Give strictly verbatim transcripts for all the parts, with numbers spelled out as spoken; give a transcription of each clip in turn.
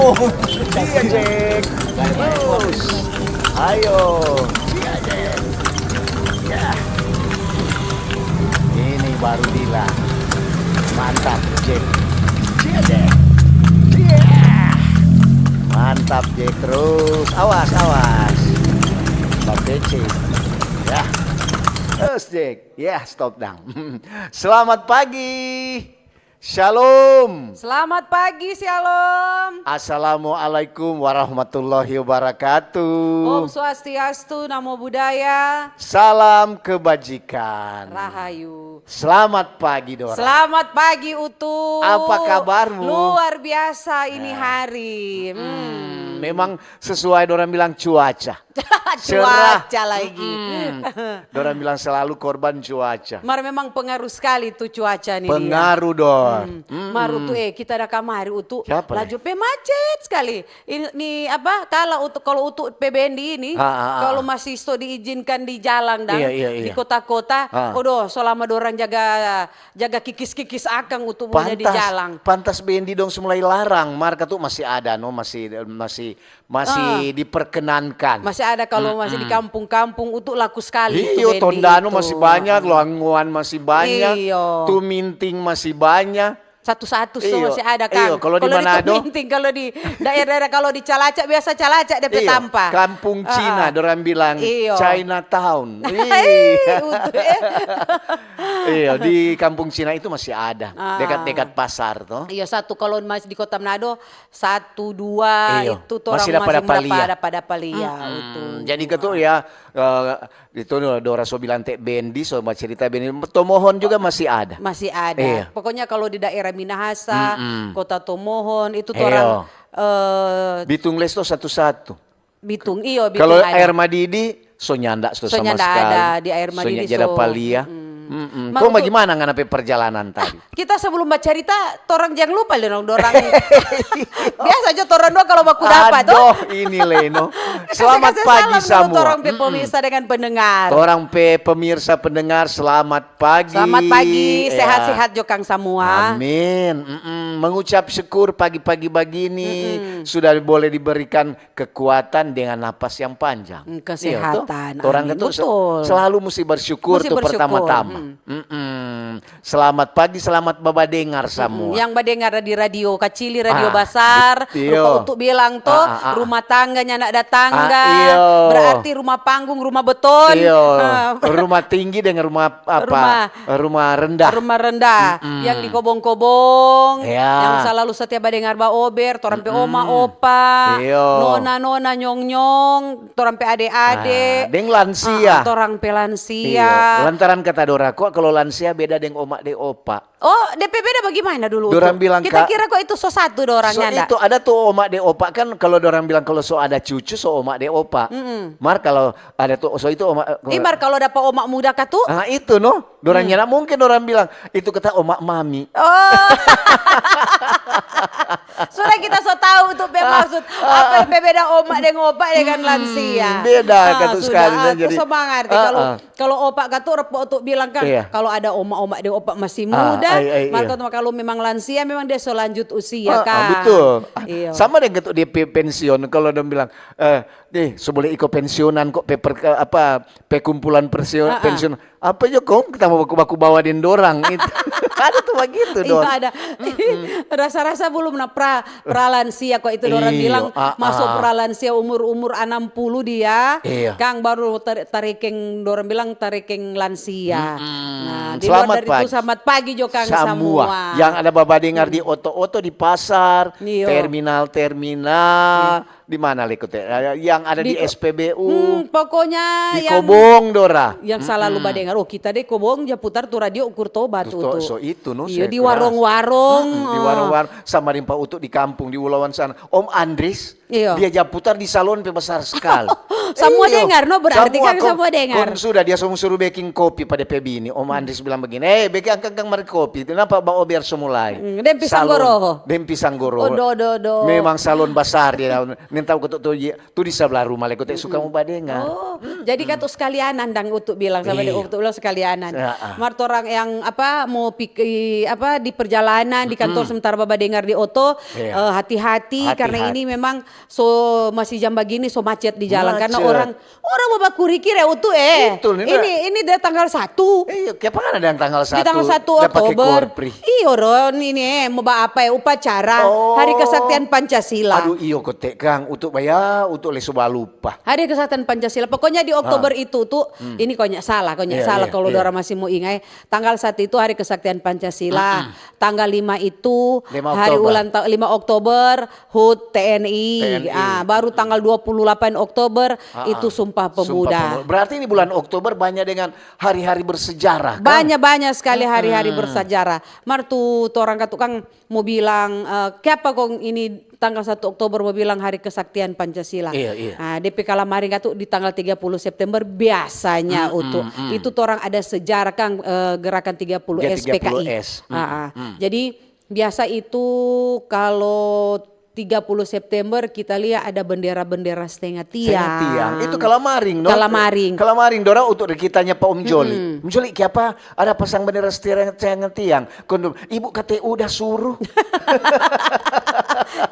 Oh, iya, Jack. Bagus. Ayo. Iya, Jack. Ya. Ini baru bilang. Mantap, Jack. Iya, Jack. Iya. Mantap, Jack. Terus. Awas, awas. Bapece. Ya. Terus, Jack. Ya, stop dang. Selamat pagi. Shalom. Selamat pagi, Shalom. Assalamualaikum warahmatullahi wabarakatuh. Om Swastiastu, Namo Buddhaya. Salam kebajikan. Rahayu. Selamat pagi, Dora. Selamat pagi, Utu. Apa kabarmu? Luar biasa ini hari. Hmm, memang sesuai dorang bilang cuaca. Cerah. Cuaca lagi. Mm-mm. Dorang bilang selalu korban cuaca. Mar memang pengaruh skali tu cuaca ni dia. Pengaruh, Dor. Mm. Mm-mm. Mar Utu, eh, kita ada kamari, Utu. Siapa lagi? Laju pe macet skali. Ini, ni apa, kala Utu, kalo Utu pe bendi ini, ha, ha, ha, kalo masih so diizinkan di jalang dang, iya, iya, iya, di kota-kota, ha, odoh, so lama dorang jaga, jaga kikis-kikis akang Utu punya di jalang. Pantas, pantas bendi dong so mulai larang, mar katu masih ada, no, masih, masih masih diperkenankan. Masih ada, kalo masih di kampung-kampung, Utu laku skali tu bendi itu. Iyo, Tondano masih banyak, Loanguan masih banyak, iyo, Tuminting masih banyak. Satu-satu so masih ada, kang. Iyo, kalo di Manado? Kalo di Tuminting, kalo di daerah-daerah, kalo di Calaca, biasa Calaca depe tampa. Iyo, kampung Cina, dorang bilang Chinatown. Iyo. Hei, Utu, eh. Iyo, di kampung Cina itu masih ada, dekat-dekat pasar, to. Iyo, satu kalo masih di Kota Manado, satu, dua, iyo, itu torang masih dapa-dapa lia. Masih dapa-dapa lia, mm-mm, itu. Jadi katu ya, eh, itu dora so bilang te bendi, so bacerita bendi. Tomohon juga masih ada. Masih ada. Iya. Pokoknya kalo di daerah Minahasa, mm-mm, Kota Tomohon, itu torang, eh, Bitung Lesto satu-satu. Bitung, iyo, Bitung ada. Kalo Air Madidi, so nyanda so sama skali. So nyanda ada di Air Madidi, so nyanda dapa lia. Mm-mm. Mm-mm. Kong bagimana ngana pe perjalanan tadi? Kita sebelum bacarita, torang jang lupa dong, dorang. Biasa jo torang dua kalo baku dapa, to. Adoh, ini le, no. Selamat pagi samua. Torang pe pemirsa dengan pendengar. Torang pe pemirsa pendengar, selamat pagi. Selamat pagi, sehat-sehat jo kang samua. Amin. Mm-mm. Mengucap syukur pagi-pagi bagini sudah boleh diberikan kekuatan dengan napas yang panjang. Mm, kesehatan. Iya, to? Torang itu se-, selalu musti bersyukur tu pertama-tama. Musti bersyukur. Mm-mm. Selamat pagi, selamat babadengar samua. Yang badengar di radio kacili, radio basar, rupa Utu bilang to, rumah tangga nyanda ada tangga, iyo, berarti rumah panggung, rumah beton. Iyo. Ah. Rumah tinggi dengan rumah apa? Rumah rendah. Rumah rendah. Mm-mm. Yang di kobong-kobong, yang salalu setia badengar baober, torang pe oma, opa, nona, nona, nyong, nyong, torang pe ade-ade. Ah, deng lansia. Ah, torang pe lansia. Iyo. Lantaran kata dora, kwa kalo lansia beda deng oma deng opa. Oh, depe beda bagimana dulu tu? Dorang bilang kita kira kwa itu so satu dorang, so nyanda? Itu ada tu oma deng opa kan, kalo dorang bilang kalo so ada cucu, so oma deng opa. Mm-mm. Mar kalo ada tu, so itu oma, eh, mar kalo dapa oma muda katu? Ah, itu no. Dorang nyanda mungkin dorang bilang, "Itu kata oma mami." Oh. Sudah kita so tahu tu pe maksud apa yang pe beda oma deng opa dengan lansia. Beda katu sekali, nah, jadi, so mangarti. Kalau kalau opa katu repo tu bilang kan, kalau ada oma-oma deng opa masih muda, mar katu kalau memang lansia memang dia so lanjut usia kan. Betul. Sama deng katu dia pe pensiun, kalau dong bilang, eh, nih, so boleh iko pensiunan kok, pe, apa, pe kumpulan pensiun, apa jo kong kita mo baku-baku bawa deng dorang itu. Ada tu bagitu dong. Iya, ada. Rasa-rasa belum na pra pra lansia kok itu dorang bilang, masuk pra lansia umur-umur enam puluh dia, kang baru tarekeng, dorang bilang tarekeng lansia. Nah, di luar dari itu, selamat pagi jo kang samua. Yang ada babadengar di oto-oto, di pasar, terminal-terminal, di mana leko te? Yang ada di S P B U. Pokoknya di Kobong dora. Yang salalu badengar. Oh, kita deh Kobong ja putar tu radio Ukur Toba tu. So itu no. Iya, di warong-warong. Di warong-warong sama deng pa utu di kampung di Ulawan sana. Om Andris, dia ja putar di salon pe basar skali. Samua dengar no, berarti kan samua dengar. Kon sudah dia song suru beking kopi pa de pe bini. Om Andris bilang bagini, "Eh, beking akang kang mari kopi. Kenapa ba ober so mulai?" Deng pisang goroho. Deng pisang goroho. Memang salon basar dia. Nintau koto tu di sabla rumah leko te suka mo badengar. Jadi katu sekalianan dang utu bilang sama deng utu bilang sekalianan. Mar torang yang apa mo piki apa di perjalanan di kantor sementara babadengar di oto, hati-hati karena ini memang so masih jam bagini so macet di jalan karena orang orang mo bakurikir ya utu eh. Ini ini dia tanggal satu. Iya, kiapa kan ada yang tanggal satu? Di tanggal satu Oktober. Iyo ron ini eh mo ba apa ya upacara hari kesaktian Pancasila. Aduh iyo kote kang utu baya utu le so balupa. Hari kesaktian Pancasila. Pokoknya di Oktober itu tuh ini konyak salah, konyak salah kalau dorang masih mau ingat. Tanggal satu itu hari kesaktian Pancasila, tanggal lima itu hari ulang tahun lima Oktober, hut T N I. Ah, baru tanggal dua puluh delapan Oktober itu Sumpah Pemuda. Berarti ini bulan Oktober banyak dengan hari-hari bersejarah. Banyak-banyak sekali hari-hari bersejarah. Mar tu torang ka tukang mo bilang, eh, kiapa kong ini tanggal satu Oktober mo bilang hari kesaktian Pancasila. Iya, iya. Nah, depe kalamaring katu di tanggal tiga puluh September biasanya utu. Itu torang ada sejarah kang, eh, gerakan tiga puluh S P K I. Ah, ah. Jadi biasa itu kalau tiga puluh September kita lia ada bendera-bendera stenga tiang. Stenga tiang. Itu kalamaring, no? Kalamaring. Kalamaring, dorang untuk kitanya pa Om Joli. Om Joli, kiapa ada pasang bendera stenga tiang? Kondom, ibu kate udah suruh.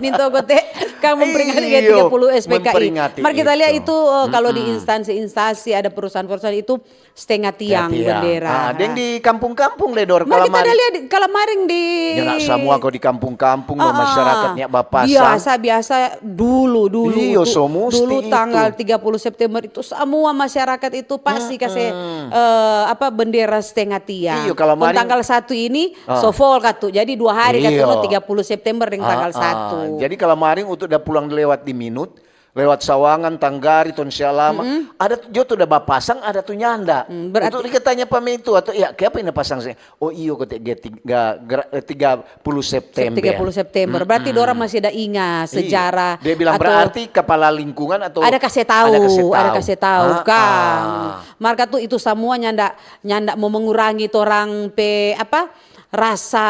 Ninto kote, kang memperingati dia tiga puluh S P K I. Mar kita lia itu, eh, kalau di instansi-instansi ada perusahaan-perusahaan itu stenga tiang bendera. Ah, deng di kampung-kampung le dor. Mar kita ada lia kalamaring di. Ya nak samua ko di kampung-kampung no masyarakat nya bapasang. Biasa biasa dulu dulu. Iyo so musti dulu itu. Tanggal tiga puluh September itu samua masyarakat itu pasti kase, eh, apa bendera stenga tiang. Iyo kalamaring. Tanggal satu ini so full katu. Jadi dua hari katu no tiga puluh September deng tanggal satu. Jadi kalamaring untuk da pulang lewat di Minut, lewat Sawangan, Tanggari, Tonsialama, ada tu jo tu da bapasang, ada tu nyanda. Untuk dikatanya pa me itu atau ya kiapa ini pasang se? Oh iyo kote tiga puluh September. Tiga puluh September. Berarti dorang masih ada ingat sejarah. Dia bilang berarti kepala lingkungan atau ada kase tahu, ada kase tahu kang. Mar katu itu samua nyanda nyanda mo mengurangi torang pe apa rasa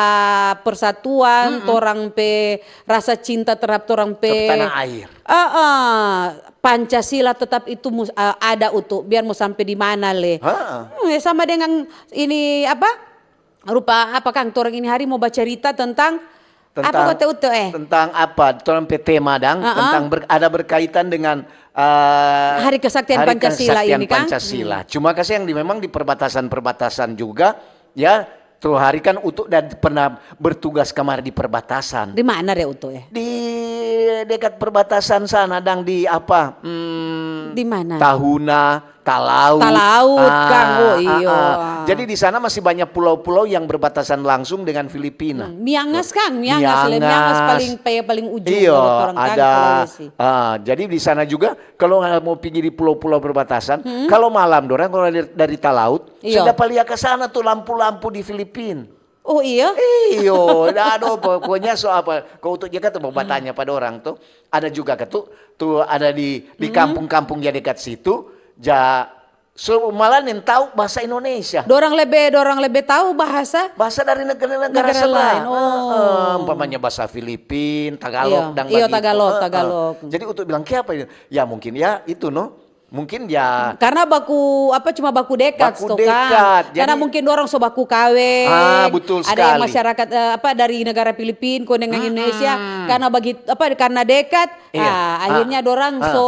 persatuan, torang pe rasa cinta terhadap torang pe tanah air. Pancasila tetap itu ada utu biar mo sampe di mana le. Sama dengan ini apa rupa apa kang torang ini hari mo bacarita tentang apa kote utu eh. Tentang apa? Torang pe tema dang tentang ada berkaitan dengan hari kesaktian Pancasila ini kan. Pancasila. Cuma kasih yang di, memang di perbatasan-perbatasan juga ya. Tu hari kan utu da pernah bertugas kamari di perbatasan. Di mana de utu eh? Di dekat perbatasan sana dang di apa? Hmm, di mana? Tahuna, Talaut. Talaut kang. Oh iyo. Jadi di sana masih banyak pulau-pulau yang berbatasan langsung dengan Filipina. Miangas kang, Miangas le, Miangas paling paling ujung. Iyo, ada. Jadi di sana juga kalau mau pigi di pulau-pulau perbatasan, kalau malam dorang kalau dari, dari Talaut sudah palia ke sana tuh lampu-lampu di Filipin. Oh iya? Iyo, aduh pokoknya so apa, kau untuk Jakarta mau batanya pada orang tuh, ada juga ke tuh, tuh ada di di kampung-kampung ya dekat situ, ja So, malah yang tahu bahasa Indonesia. Dorang lebe, dorang lebe tahu bahasa Bahasa dari negara-negara Negara sebelah. lain, oh. Heeh, umpamanya bahasa Filipin, Tagalog, Iya, dan iya, bagitu. Tagalog, Heeh. Tagalog. Jadi untuk bilang ke apa ini? Ya mungkin ya itu no. Mungkin ya karena baku apa cuma baku dekat Baku toh, kan? dekat, Karena jadi- mungkin orang so baku kaweng, Ah, betul ada yang sekali. Masyarakat eh, apa dari negara Filipin, kong dengan Indonesia, karena bagi apa karena dekat, Iya. ah, Ah. akhirnya dorang Ah. so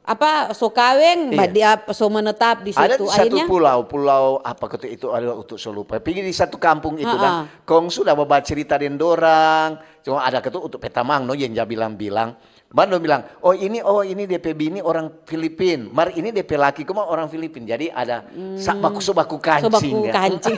apa so kaweng, Iya. ba- dia so menetap di situ. Ada di satu Akhirnya pulau, pulau apa kata itu ada untuk so lupa. Pergi di satu kampung itu Ah, dan kong sudah bawa cerita deng dorang. Cuma ada kata untuk petamang no yang dia bilang-bilang. Baru dong bilang, oh ini, oh ini dia pe bini orang Filipin, mar ini dia pe laki kuma orang Filipin. Jadi ada sa- baku so baku so baku kancing ya. Kancing.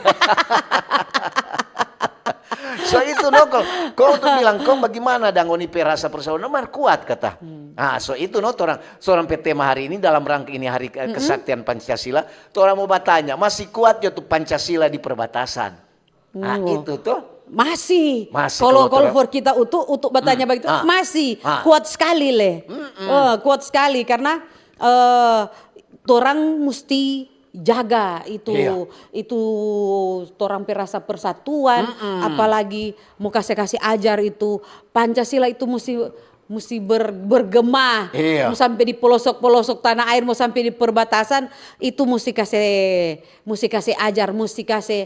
So itu no kong, kong tu bilang kong bagaimana dang ngoni pe rasa persaudaraan no mar kuat kata. Ah so itu no torang, so orang pe tema hari ini dalam rangka ini hari ke- kesaktian Pancasila, torang mau batanya masih kuat jo tu Pancasila di perbatasan. Ah itu tuh. Masih. Masih, Kalau kalau kalau ter- for kita untuk untuk bertanya begitu Ah. masih Ah. Kuat sekali le. Eh, kuat sekali karena eh torang mesti jaga itu Iya. itu torang pe rasa persatuan, apalagi mau kasih kasih ajar itu Pancasila itu mesti mesti ber, bergema Iya. mau sampai di pelosok-pelosok tanah air mau sampai di perbatasan itu mesti kasih mesti kasih ajar mesti kasih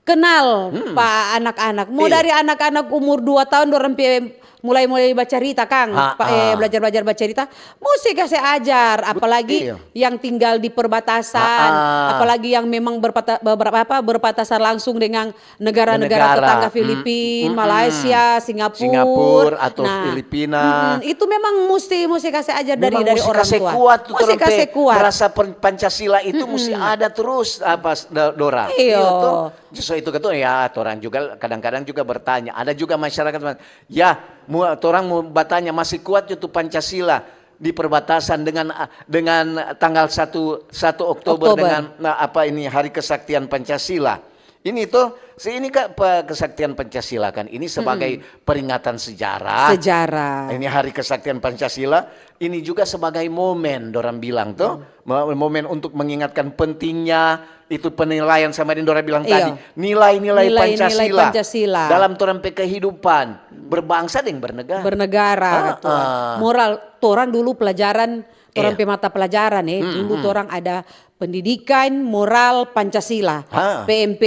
kenal pa anak-anak mau Iya. dari anak-anak umur dua tahun dorang pe mulai mulai bacarita kang Ha, pa- eh, ah. belajar belajar bacarita mesti kasih ajar apalagi iya. Yang tinggal di perbatasan Ah, ah. Apalagi yang memang berpata, beberapa apa berpatasan langsung dengan negara-negara Negara. Tetangga Mm, Filipin, mm, Malaysia, Singapura, Singapura atau Filipina. Mm-mm, itu memang mesti mesti kasih ajar dari Memang dari mesti orang kasih tua. Kuat tu Mesti orang pe kasih kuat. Rasa pen- Pancasila itu mesti ada terus apa s- da- dorang. Iyo. Toh. Justru itu ketua ya orang juga kadang-kadang juga bertanya. Ada juga masyarakat ya mu- orang mau bertanya masih kuat itu Pancasila di perbatasan dengan dengan tanggal satu satu Oktober, Oktober. Dengan nah, apa ini hari kesaktian Pancasila. Ini tuh si ini kak pe- kesaktian Pancasila kan ini sebagai peringatan sejarah. Sejarah. Ini hari kesaktian Pancasila ini juga sebagai momen dorang bilang tuh mo- momen untuk mengingatkan pentingnya itu penilaian sama yang dorang bilang Iya. Tadi nilai-nilai Nilai-nilai Pancasila, Pancasila. Dalam torang pe kehidupan berbangsa deng bernegara. Bernegara Ah, betul. Ah. Moral torang dulu pelajaran torang Iya. pe mata pelajaran eh dulu torang ada pendidikan moral Pancasila Ah. P M P.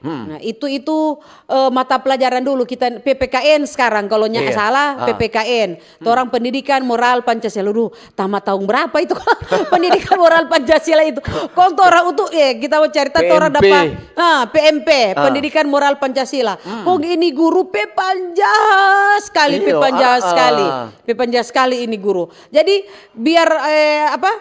Nah, itu itu eh, mata pelajaran dulu kita P P K N sekarang kalau nya Iya. Salah Ah. P P K N. Torang pendidikan moral Pancasila dulu tamat tahun berapa itu pendidikan moral Pancasila itu. Kong torang untuk eh kita mau cerita torang P M P. Dapat ah, P M P pendidikan moral Pancasila. Kong ini guru pe panjang sekali, pe Iyo, panjang ah, ah. Sekali, pe panjang sekali ini guru. Jadi biar eh, apa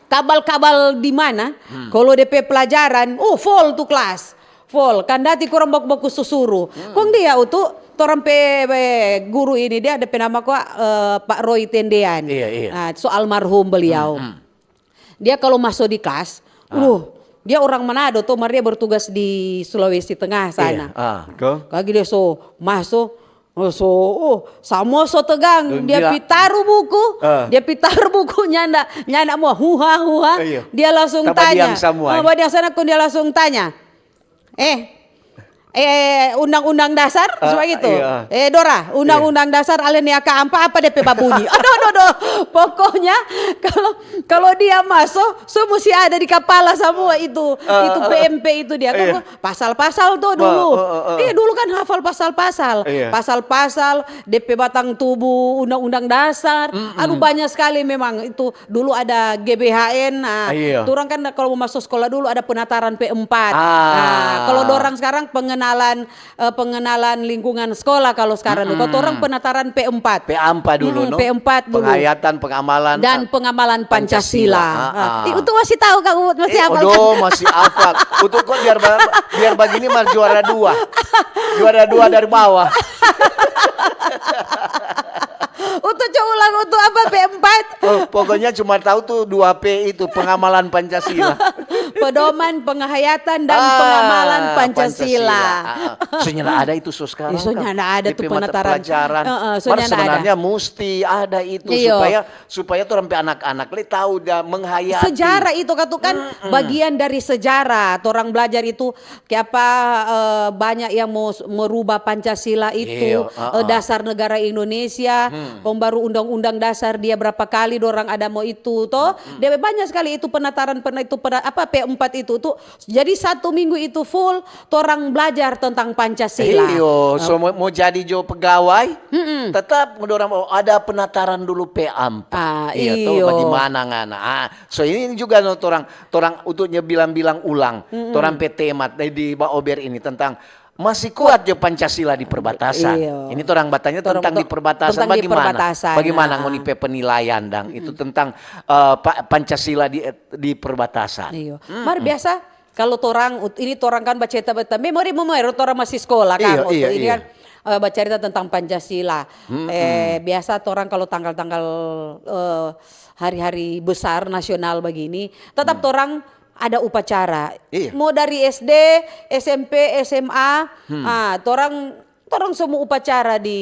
kabal-kabal di mana, kalau de pe pelajaran, oh full tu kelas, full. Kan dati kurang baku-baku susuru. Kong dia utu torang pe pe guru ini dia de pe nama kwa eh, Pak Roy Tendean. Iya, iya. Ah, so almarhum beliau. Dia kalau maso di kelas, uh, dia orang Manado to, mar dia bertugas di Sulawesi Tengah sana. Iya, ah. Ko? Kagi dia so maso, oh, so, oh, samua so tegang. Dan Dia dia- pi taru buku, Ah. dia pi taru buku nyanda, nyanda mo huha huha. Iya. Dia langsung Tabadiang tanya. samua, Oh, eh. Badiang sana kong dia langsung tanya. Eh, eh undang-undang dasar Ah, cuma gitu. Iya. Eh Dora, undang-undang dasar alenea ka ampa apa depe babunyi. Aduh, aduh, aduh. Pokoknya kalau kalau dia masuk, so mesti ada di kepala semua itu, Ah, itu ah, P M P itu dia. iya. Pasal-pasal tuh dulu. Ah, ah, ah. Iya dulu kan hafal pasal-pasal. Iya. Pasal-pasal, depe batang tubuh, undang-undang dasar. Aduh banyak sekali memang itu. Dulu ada G B H N, nah, Ah, iya. Torang kan kalau mau masuk sekolah dulu ada penataran P empat. Ah. Nah, kalau dorang sekarang pengenalan eh, pengenalan lingkungan sekolah kalau sekarang dulu. Kalau torang penataran P empat. P empat dulu, Hmm, no? P empat dulu. Penghayatan, pengamalan, Dan ah, pengenalan Pancasila. Pancasila. Ah, ah. Itu masih tahu Kak Uut, masih Eh, apa? Odo masih hafal. Untuk kok biar ba- biar begini mar juara dua. Juara dua dari bawah. Untuk coba ulang untuk apa P empat? Oh, pokoknya cuma tahu tuh dua P itu pengamalan Pancasila. Pedoman penghayatan dan pengamalan Pancasila. Ah, Pancasila. Ah, ah. So nyanda ada itu so sekarang. So nyanda ada tu penataran. Heeh, so nyanda ada. Sebenarnya musti ada itu supaya, supaya torang pe anak-anak le tahu dan menghayati. Sejarah itu katu kan bagian dari sejarah. Torang belajar itu kayak apa, eh, banyak yang mau merubah Pancasila itu, eh, dasar negara Indonesia, kong baru undang-undang dasar dia berapa kali dorang ada mau itu to. Dia banyak sekali itu penataran, pernah itu pernah apa P empat itu tuh. Jadi satu minggu itu full torang belajar tentang Pancasila. Iyo, so mau, mau jadi jo pegawai, tetap dorang mau ada penataran dulu P empat. Ah, iyo, iyo. Bagaimana ngana? Ah, so ini juga no torang, torang untuk bilang-bilang ulang, torang pe tema di Baober ini tentang masih kuat jo Pancasila di perbatasan. Iyo. Ini torang batanya tentang di perbatasan. Bagaimana? Bagaimana ngoni pe penilaian dang itu tentang, eh, Pa-, Pancasila di, di perbatasan? Iyo. Mar biasa kalau torang ini torang kan bacarita, memori, memori torang masih sekolah kan waktu ini kan, eh, bacarita tentang Pancasila. Eh, biasa torang kalau tanggal-tanggal, eh, hari-hari besar nasional begini, tetap torang ada upacara. Iya. Mau dari S D, S M P, S M A, ah, torang, torang semua upacara di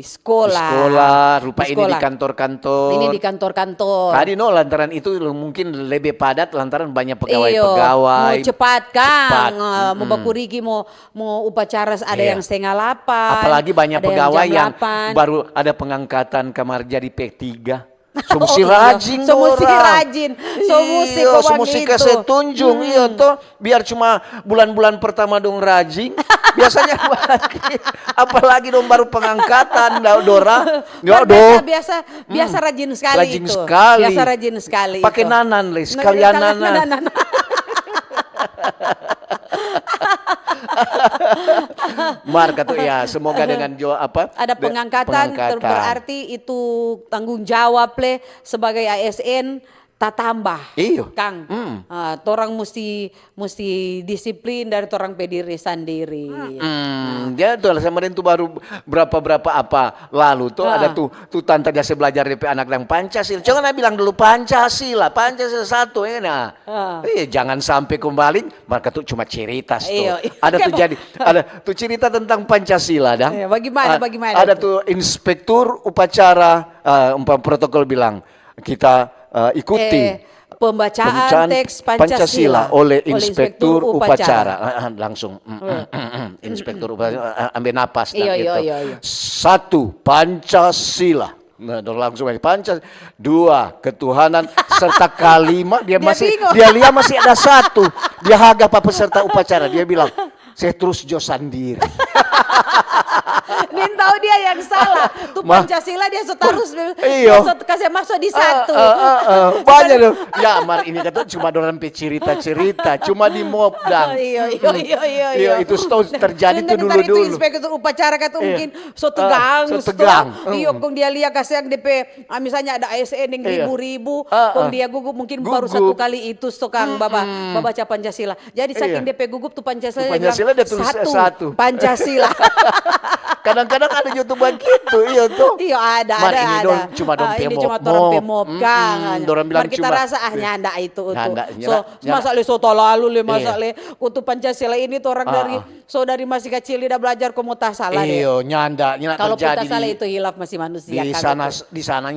sekolah. Di sekolah, rupa ini di kantor-kantor. Ini di kantor-kantor. Tadi no, lantaran itu mungkin lebih padat lantaran banyak pegawai-pegawai. Iyo, mau cepat, Kang. Cepat. Eh, mau bakurigi, mau, mau upacara ada yang setengah lapan, apalagi banyak pegawai yang baru ada pengangkatan kamar jadi P tiga. So musti rajin dorang. So musti rajin. So musti kase tunjung, iyo to. Biar cuma bulan-bulan pertama dong rajin. Biasanya apalagi, apalagi dong baru pengangkatan, dorang. Biasa, biasa, biasa rajin sekali itu. Rajin sekali. Biasa rajin sekali itu. Pake nanan le, sekalian nanan. Mar katu ya, semoga dengan jo apa? Ada pengangkatan, berarti itu tanggung jawab le sebagai A S N tatambah. Iyo. Kang, ah, torang musti, musti disiplin dari torang pe diri sandiri. Dia tu lah sama deng tu baru berapa-berapa apa lalu tu ada tu, tu tanta dia se belajar dia pe anak dang Pancasila. Jangan bilang dulu Pancasila, Pancasila satu ya nah. Iya, jangan sampe kong baling, mar katu cuma cerita tu. Ada tu jadi, ada tu cerita tentang Pancasila dang. Iya, bagaimana, bagaimana? Ada tu inspektur upacara, eh, protokol bilang, kita, eh, ikuti pembacaan teks Pancasila oleh inspektur upacara. Ah, ah, langsung. Inspektur upacara, ah, ambe napas. Iyo, iyo, iyo. Satu, Pancasila. Nah, dong langsung aja, Pancasila. Dua, ketuhanan, serta kalima, dia masih, dia lia masih ada satu. Dia haga pa peserta upacara, dia bilang, "Se trus jo sandiri." Nintau dia yang salah. Tu Pancasila dia so tarus, iyo, dia so kase maso di satu. Banyak dong. Ya, mar ini kata cuma dorang pe cerita-cerita, cuma di mop dang. Iyo, iyo, iyo, iyo. Iyo, itu stou terjadi tu dulu-dulu. Inspektur upacara kata mungkin so tegang, so tegang. Iyo, kong dia lia kasiang depe, ah, misalnya ada A S N yang ribu-ribu, kong dia gugup mungkin baru satu kali itu, so kang baba, babaca Pancasila. Jadi saking depe gugup tu Pancasila, dia bilang, dia tulis satu, satu. Pancasila. Kadang-kadang ada juga tu bagitu, iyo tu. Iyo, ada, ada, ada. Mar ini dong cuma dong pe mop, kang. Dorang bilang cuma. Mar kita rasa, ah, nyanda itu tu. Nyanda, nyanda. So, masa le so talalu le, masa le. Untuk Pancasila ini tu orang dari So, dari masih kacil dia da belajar, ko mo tasala deh. Iyo, nyanda, nyanda terjadi. Kalo pung tasala itu hilaf masih manusia, di sana, di sana,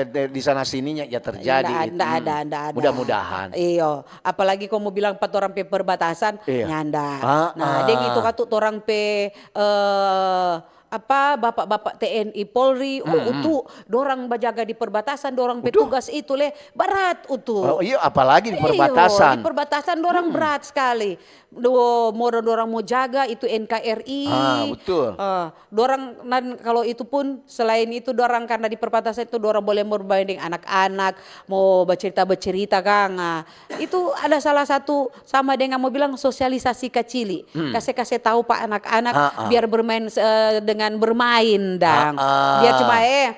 di sana sininya ya terjadi. Nda ada, nda ada. Mudah-mudahan. Iyo, apalagi ko mo bilang pa torang pe perbatasan, nyanda. Nah, deng itu katu torang pe, eh, apa, bapak-bapak T N I Polri, oh, utu, dorang bajaga di perbatasan, dorang pe tugas itu le berat utu. Oh, iyo, apalagi di perbatasan. Iyo, di perbatasan dorang berat skali. Do, mo dorang mo jaga itu N K R I. Ah, betul. Eh, dorang, dan kalo itu pun, selain itu dorang karna di perbatasan itu dorang boleh mo bermain deng anak-anak, mo bacerita-bacerita kang. Ah, itu ada salah satu sama dengan mo bilang sosialisasi kacili. Kase-kase tau pa anak-anak biar bermain, eh, dengan bermain dang. Biar cuma, eh,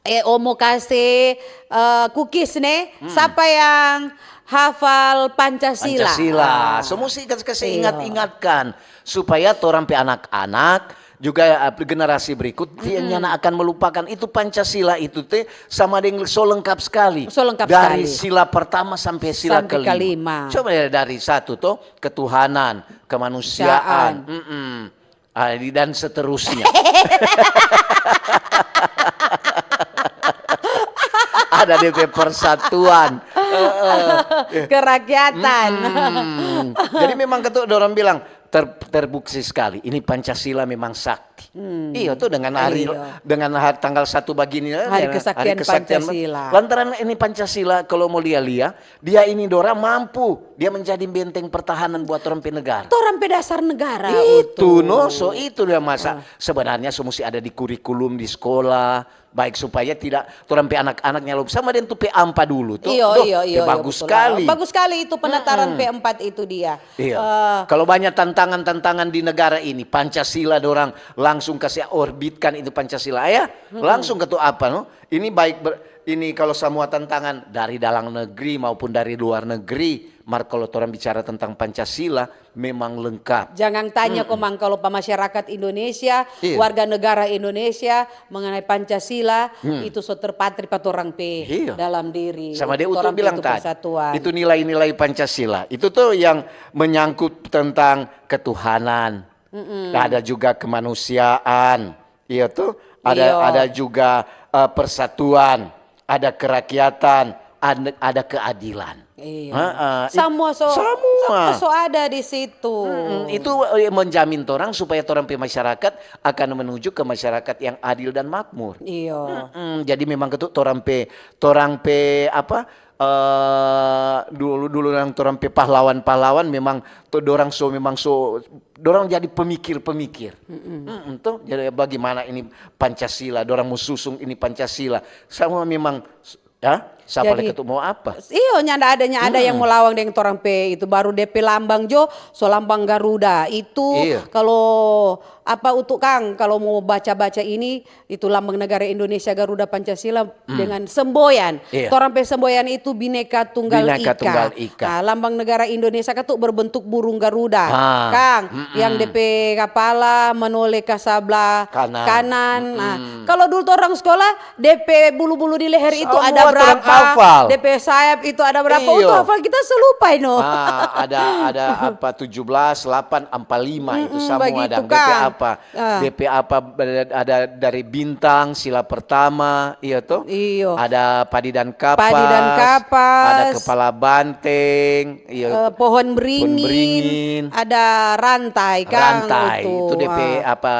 Eh, o mo kase, eh, kukis ne, sapa yang hafal Pancasila? Pancasila. Ah. So musti kas-, kasi ingat-ingatkan supaya torang pe anak-anak juga, eh, generasi berikut, dia nyanda akan melupakan. Itu Pancasila itu te sama deng so lengkap sekali. So lengkap dari sekali. Sila pertama sampai sila sampai kelima. Kelima. Coba ya, dari satu to, ketuhanan, kemanusiaan, mm-mm. Ah, di-, dan seterusnya. Ada D P persatuan. Heeh. Kerakyatan. Mm-mm. Jadi memang ketua orang bilang, ter-, terbukti sekali. Ini Pancasila memang sakti. Hmm. Iya tuh, dengan hari, iya, dengan hari tanggal satu begini, eh, hari kesaktian Pancasila. Lantaran ini Pancasila, kalau mau lia-lia, dia ini dorang mampu, dia menjadi benteng pertahanan buat torang pe negara. Torang pe dasar negara itu. Itu, no, so itu dia masa. Ah. Sebenarnya so musti ada di kurikulum di sekolah, baik supaya tidak torang pe anak-anaknya lupa. Sama deng tu P A empat dulu tuh. Iyo, iyo, iyo, bagus sekali. Bagus sekali itu penataran P empat itu dia. Iya. Eh, kalau banyak tantangan-tantangan di negara ini, Pancasila dorang langsung kasih orbitkan itu Pancasila, ya. Langsung ke tu apa, no? Ini baik ber-, ini kalau semua tantangan dari dalam negeri maupun dari luar negeri, mar kalau torang bicara tentang Pancasila, memang lengkap. Jangan tanya komang kalau pa masyarakat Indonesia, iya, warga negara Indonesia mengenai Pancasila, itu so terpatri pa torang pe dalam diri. Sama dia Utu bilang tadi, persatuan. Itu nilai-nilai Pancasila. Itu tuh yang menyangkut tentang ketuhanan. Mm-mm. Ada juga kemanusiaan. Iya tuh, ada, ada juga, eh, persatuan, ada kerakyatan, ada, ada keadilan. Iya. Heeh, it-, semua so, semua so ada di situ. Mm-mm, itu, eh, menjamin torang supaya torang pe masyarakat akan menuju ke masyarakat yang adil dan makmur. Iya. Mm-mm, jadi memang ketu torang pe, torang pe apa, eh, dulu-dulu yang torang pe pahlawan-pahlawan memang tu dorang so, memang so, dorang jadi pemikir-pemikir. Mm-mm, tuh, jadi bagaimana ini Pancasila, dorang mau susung ini Pancasila. Semua memang, ya, siapa lagi tu mau apa? Iyo, nyanda ada, nyanda ada yang mau lawang deng torang pe itu, baru de pe lambang jo, so lambang Garuda. Itu kalau apa, Utu kang, kalau mau baca-baca ini, itu lambang negara Indonesia Garuda Pancasila dengan semboyan. Iya. Torang pe semboyan itu Bhinneka Tunggal Ika. Bhinneka Tunggal Ika. Nah, lambang negara Indonesia kan tu berbentuk burung Garuda, kang, yang de pe kapala menoleh ka sabla kanan. Nah, kalau dulu torang sekolah, de pe bulu-bulu di leher itu ada berapa, de pe sayap itu ada berapa, itu hafal kita so lupa ino. Ah, ada, ada apa, tujuh belas, delapan, empat, lima, itu semua ada. De pe apa? Ah. De pe apa, ada dari bintang, sila pertama, iya to? Iyo. Ada padi dan kapas, padi dan kapas, ada kepala banteng, iya, eh, pohon beringin, pohon beringin, ada rantai, kang, rantai, itu de pe apa,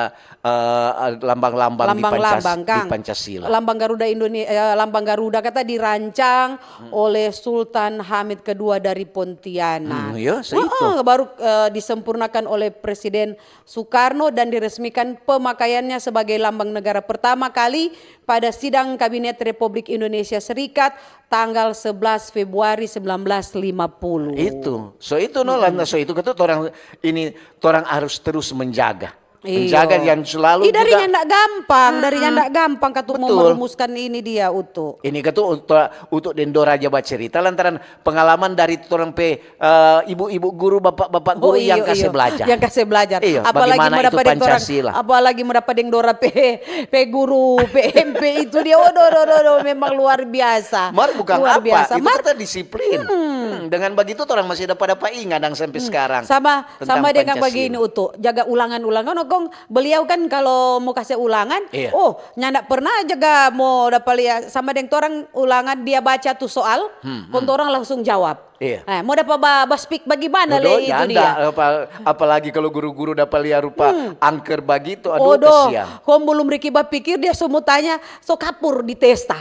eh, lambang-lambang di Pancas-, lambang-lambang, kang, di Pancasila. Lambang Garuda Indone-, eh, lambang Garuda kata dirancang oleh Sultan Hamid kedua dari Pontianak. Hmm, iya, so itu. Heeh, baru, eh, disempurnakan oleh Presiden Soekarno dan diresmikan pemakaiannya sebagai lambang negara pertama kali pada sidang Kabinet Republik Indonesia Serikat tanggal sebelas Februari sembilan belas lima puluh. Itu. So itu no, lantas so itu kata orang ini, orang harus terus menjaga. Iyo. Menjaga yang selalu. Ih, dari juga nyanda gampang, dari nyanda gampang katu mau merumuskan ini dia, Utu. Ini katu Utu, Utu deng Dora ja bacerita lantaran pengalaman dari torang pe, eh, ibu-ibu guru, bapak-bapak guru yang kase blajar. Yang kase blajar. Iyo, apalagi bagaimana itu Pancasila. Apalagi mo dapa deng Dora pe, pe guru pe M P itu dia, waduh, waduh, waduh, waduh, memang luar biasa. Mar bukan apa, itu kata disiplin. Hmm, dengan begitu torang masih dapa-dapa inga dang sampe sekarang. Sama, sama dengan bagini, Utu. Jaga ulangan-ulangan, kong beliau kan kalo mo kase ulangan, oh, nyanda pernah jaga mo dapa lia sama deng torang ulangan dia baca tu soal, kong torang langsung jawab. Iya. Eh, mo dapa ba, ba speak bagimana le itu dia? Apa, apalagi kalo guru-guru dapa lia rupa angker bagitu, aduh, kasiang. Kong belum Riki bapikir dia so mo tanya, so kapur di testa.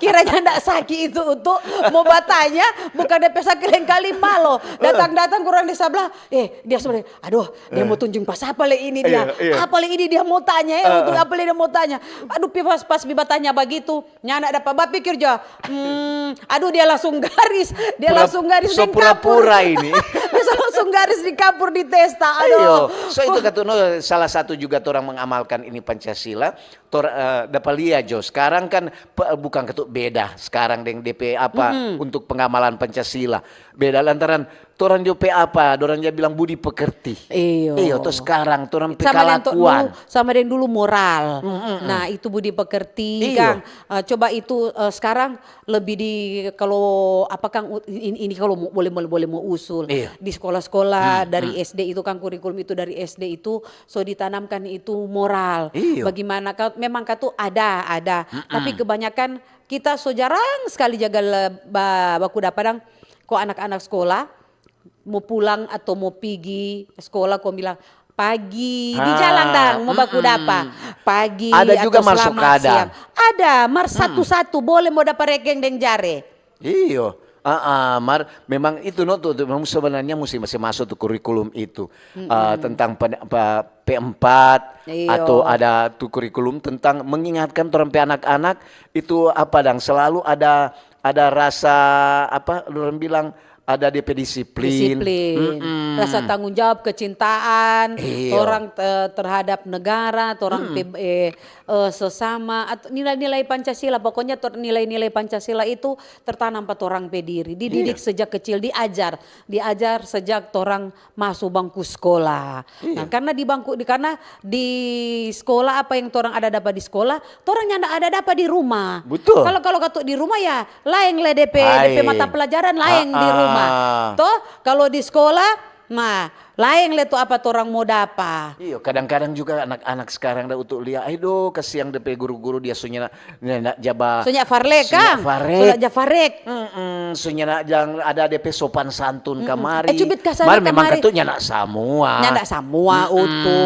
Kiranya nda saki itu Utu mo batanya, bukan de pe saki lengkali malo. Datang-datang kurang di sabla, eh, dia so, aduh, dia mo tunjung pa sapa le ini dia? Apa le ini dia mo tanya, eh, apa le dia mo tanya? Aduh, pi pas, pas pi batanya bagitu, nyanda dapa bapikir jo. Hmm, aduh, dia langsung garis, dia langsung garis deng kapur. Pura-pura ini. Dia langsung garis di kapur di testa. Aduh. Iyo, so itu katu no, salah satu juga torang mengamalkan ini Pancasila, tor, eh, dapa lia jo. Sekarang kan pe-, bukan ketuk beda sekarang deng D P apa untuk pengamalan Pancasila. Beda lantaran torang jo pe apa, dorang ja bilang budi pekerti. Iyo. Iyo, to sekarang torang pe Sama deng to- kalakuan. dulu, sama deng dulu moral. Nah, itu budi pekerti Iyo. Kang. Eh, coba itu, eh, sekarang lebih di, kalau apa Kang, u- ini, ini kalau mau, boleh, boleh, boleh mau usul. Iya. Di sekolah-sekolah dari S D itu Kang, kurikulum itu dari S D itu so ditanamkan itu moral. Iya. Bagaimana kalau memang katu ada, ada. Tapi kebanyakan kita so jarang sekali jaga le- ba- baku dapa dang. Ko anak-anak sekolah mau pulang atau mau pigi sekolah, ko bilang pagi di Ah, jalan dang mau baku dapa pagi Ada atau juga mar so selamat kadang. Siang. Ada mar satu-satu boleh mau dapa rekeng deng jare. Iyo. Ah, ah, mar memang itu no tu, tu memang sebenarnya musti masih masuk tu kurikulum itu. Ah, tentang pen- apa, P empat Iyo. Atau ada tu kurikulum tentang mengingatkan orang pe anak-anak itu apa dang selalu ada ada rasa apa orang bilang ada D P disiplin. Disiplin, rasa tanggung jawab, kecintaan, Iyo. orang eh, terhadap negara, orang pe- eh, eh, sesama, atau nilai-nilai Pancasila. Pokoknya tor- nilai-nilai Pancasila itu tertanam pa torang pe diri, dididik sejak kecil, diajar, diajar sejak torang maso bangku sekolah. Nah, karena di bangku di karena di sekolah apa yang torang ada dapa di sekolah, torang nyanda ada dapa di rumah. Betul. Kalau kalau katu di rumah ya laeng le depe depe Hai. mata pelajaran laeng di Ah, rumah. ah. Toh kalau di sekolah, nah laeng le tu apa torang mo dapa. Iyo, kadang-kadang juga anak-anak sekarang da untuk lia, aduh kasiang depe guru-guru dia sunya na, na, na jaba Sonya farlek sunya Kang. farek. Sonya ja farek. Mm-mm, sunya na jang ada depe sopan santun kamari. Eh, cubit kasana Mar memang kamari. Katunya nak samua. Nyanda samua utu.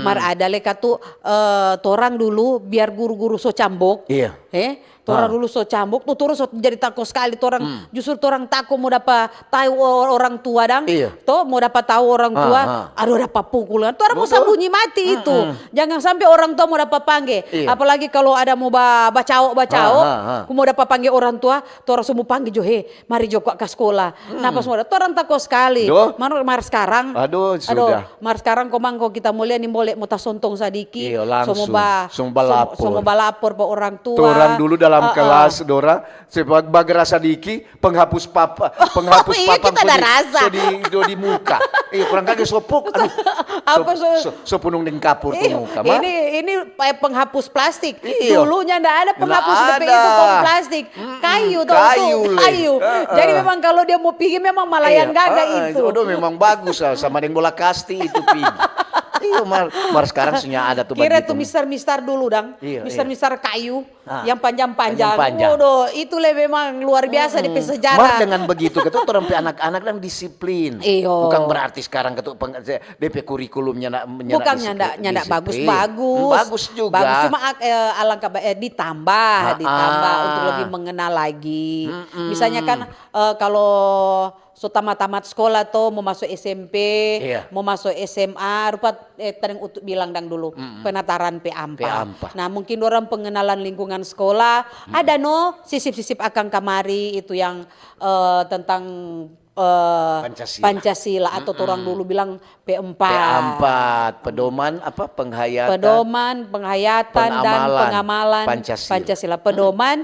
Mar ada le katu eh, torang dulu biar guru-guru so cambok. Iya. Eh, torang dulu so cambok tu torang so jadi tako skali torang justru torang tako mo dapa tau o- orang tua dang. Iya. To mo dapa tau orang tua. Ah, ah. Aduh dapa pukul kan. Torang mo sambunyi mati itu. Jangan sampe orang tua mo dapa pangge. Iya. Apalagi kalo ada mo ba bacao bacao. Ah, ah, ah. Ku mo dapa pangge orang tua. Torang so mo pangge jo he. Mari jo kwa ka skola. Napa semua ada torang tako skali. Doh. Mar, mar skarang. Aduh, sudah. Mar skarang komang ko kita mo lia ni mo le mo tasontong sadiki. Iyo, langsung. So mo ba So mo balapor. So mo balapor pa orang tua. Torang dulu dalam Ah, ah. Kelas, Dora, sepak bagra sadiki, penghapus papa, penghapus Iya, papan kita so ada di, rasa. So di, so di muka. Iya, kurang kage sopok. Aduh. Apa so- So, so punung deng kapur tu Ih, muka, mar. ini ini eh, penghapus plastik. Iyo. Dulunya ndak ada Ndak penghapus depe ada. itu kong plastik. Kayu tau Kayu, tu, le. kayu. Heeh. Jadi memang kalau dia mau pigi memang malayang Iya, gaga heeh, itu. Aduh, memang bagus lah, sama deng bola kasti itu pigi. Iyo, mar, mar sekarang sunya ada tu Kira bagitu. Tu mister-mister dulu dang. Iya, Mister-mister kayu Ah, yang panjang-panjang. panjang-panjang. Waduh, itu le memang luar biasa depe sejarah. Mar dengan begitu, kata orang pe anak-anak dan disiplin. Iyo. Bukan berarti sekarang kata peng, depe kurikulumnya nak Bukan nyanda nyanda bagus-bagus. Bagus juga. Bagus cuma ak- eh, alangkah ba- eh, ditambah, Ah, ditambah ah. Untuk lebih mengenal lagi. Misalnya kan eh, kalau so tamat-tamat sekolah to mau masuk S M P, Iya. Mau masuk S M A, rupa eh, tadi Utu bilang dang dulu penataran pe ampa. Pe ampa. Nah, mungkin orang pengenalan lingkungan sekolah ada no sisip-sisip akang kamari itu yang eh, tentang eh, Pancasila. Pancasila atau orang dulu bilang P empat. P empat, pedoman apa penghayatan. Pedoman, penghayatan dan Pengamalan pengamalan Pancasila. Pancasila. Pedoman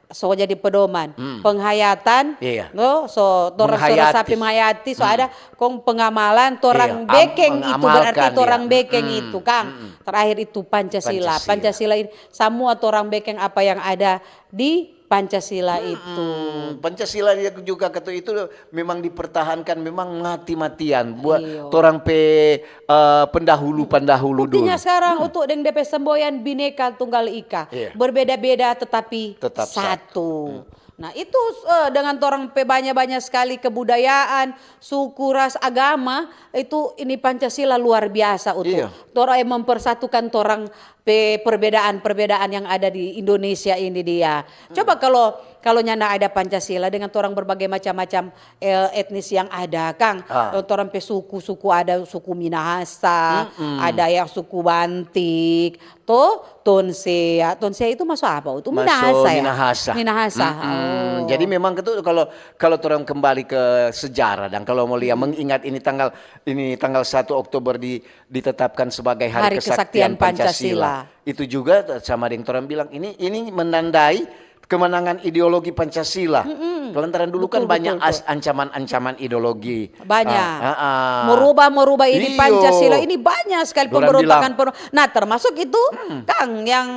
so jadi pedoman, penghayatan, Iya. no, so torang so Menghayati. Rasapi menghayati, so ada kong pengamalan, torang Iya, am- bekeng itu berarti mengamalkan, torang iya. bekeng itu kang. Terakhir itu Pancasila. Pancasila. Pancasila ini semua torang bekeng apa yang ada di Pancasila itu. Hmm, Pancasila dia juga kata itu memang dipertahankan memang mati-matian buat Iyo. torang pe eh, pendahulu-pendahulu dulu. Buktinya sekarang untuk deng depe semboyan Bhinneka Tunggal Ika. Iya. Berbeda-beda tetapi Tetap satu. Nah itu eh, dengan torang pe banyak-banyak sekali kebudayaan, suku, ras, agama, itu ini Pancasila luar biasa untuk Iya. torang yang mempersatukan torang pe perbedaan-perbedaan yang ada di Indonesia ini dia. Coba kalau kalau nyanda ada Pancasila dengan torang berbagai macam-macam eh, etnis yang ada, kang. Ah. Eh, Torang pe suku, suku ada suku Minahasa, ada yang suku Bantik, to Tonsea. Tonsea itu masuk apa? Itu Masuk Minahasa ya? Minahasa. Minahasa. Mm-mm. Oh. Jadi memang itu kalau kalau orang kembali ke sejarah dan kalau mau lihat mengingat ini tanggal ini tanggal satu Oktober di, ditetapkan sebagai Hari, Hari Kesaktian Pancasila. Itu juga sama deng torang bilang, ini, ini menandai kemenangan ideologi Pancasila. Mm-mm. Lantaran dulu kan banyak ancaman-ancaman ideologi. Banyak. Ah, ah, ah. Merubah-merubah ini Pancasila, ini banyak sekali pemberontakan. Nah, termasuk itu, Kang, yang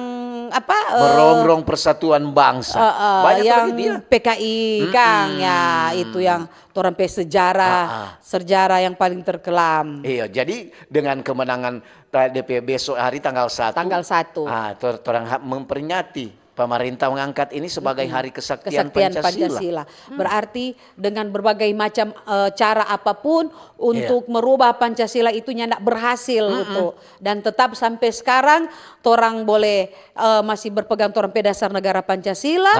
apa, eh, merongrong persatuan bangsa. Eh, eh, banyak yang P K I, Kang, ya, itu yang torang pe sejarah, sejarah yang paling terkelam. Iya, jadi dengan kemenangan ta-, D P besok hari tanggal satu, tanggal satu. Ah, tor-, torang ha-, memperingati pemerintah mengangkat ini sebagai hari kesaktian Pancasila. Berarti dengan berbagai macam, eh, cara apapun untuk merubah Pancasila itu nyanda berhasil gitu. Dan tetap sampe skarang torang boleh, eh, masih berpegang torang pe dasar negara Pancasila,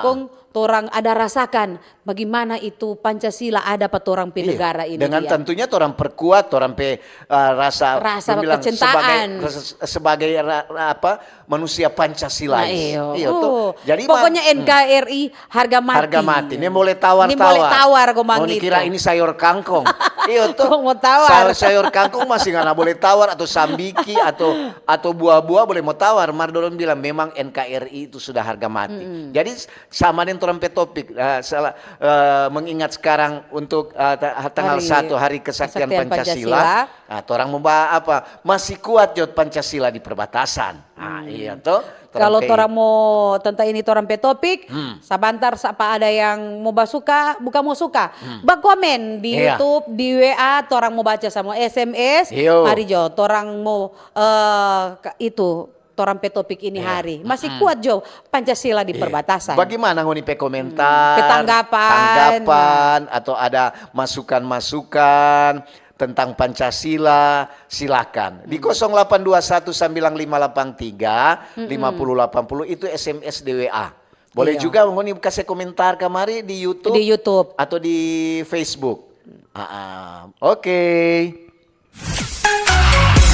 kong torang ada rasakan bagimana itu Pancasila ada pa torang pe negara ini. Iya, dengan tentunya torang perkuat torang pe, eh, rasa, rasa kecintaan, sebagai, rasa, sebagai ra-, ra-, apa, manusia Pancasilais. Nah, iyo. Iyo, to. Jadi, pokoknya N K R I harga mati. Harga mati. Ni boleh tawar-tawar. Ni boleh tawar, kong. Mau dikira ini sayur kangkong. Iyo, to. Kong mau tawar. Sayur, sayur kangkong masih ngana boleh tawar, atau sambiki, atau, atau buah-buah boleh mau tawar. Mar dorang bilang memang N K R I itu sudah harga mati. Jadi, sama deng torang pe topik, eh, salah, eh, mengingat sekarang untuk, eh, ta-, tanggal satu, Hari Kesaktian Pancasila. Nah, torang mo ba apa? Masih kuat jo Pancasila di perbatasan. Nah, iya to. Kalau torang mo tentang ini torang pe topik, sabantar sapa ada yang mo basuka, bukan mo suka, bakomen di YouTube, di W A, torang mo baca sama S M S. Iyo. Mari jo, torang mo, eh, itu torang pe topik ini hari. Masih kuat jo Pancasila di perbatasan. Bagimana ngoni pe komentar, pe tanggapan, tanggapan, atau ada masukan-masukan tentang Pancasila, silakan. Di kosong delapan dua satu sembilan lima delapan tiga lima puluh delapan puluh, itu S M S, di W A. Boleh juga ngoni kase komentar kamari di YouTube. Di YouTube atau di Facebook. Ah, ah. Oke.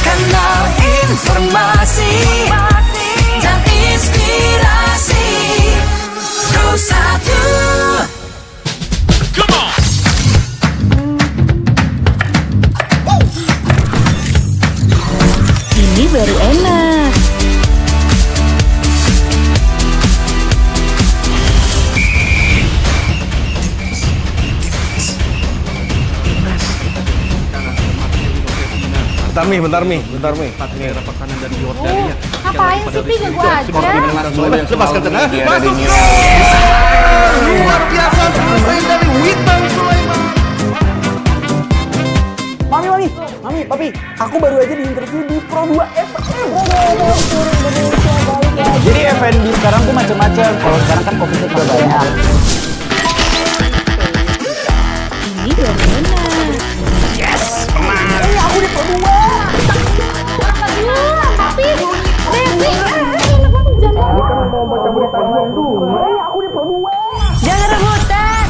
Kanal informasi dan inspirasi. Pro satu. Ini baru enak. Bentar mi, bentar mi, bentar mi. Daerah Pakanan dan Jordan. Ngapain sih, Pi? Ganggu aja. Lepaskan tenang. Masuk. Luar biasa, selesai dari Witan Sulaiman. Mami, mami, mami, papi, aku baru aja di-interview di Pro dua F M. Jadi F and B sekarang tuh macam-macam. Kalau sekarang kan covid udah banyak. Ini dari mana? Yes, menang. Eh, aku di Pro dua. Tapi, Devi, eh, eh, enak banget, jangan. Ini kan mau baca berita doang dulu. Eh, aku di Pro dua. Jangan rebutan.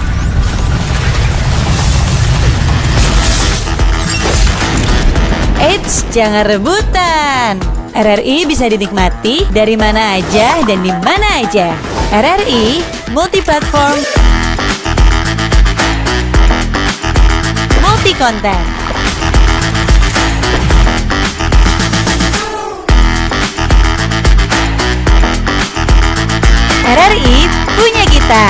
Eits, jangan rebutan. R R I bisa dinikmati dari mana aja dan di mana aja. R R I multi platform, multi konten. R R I punya kita.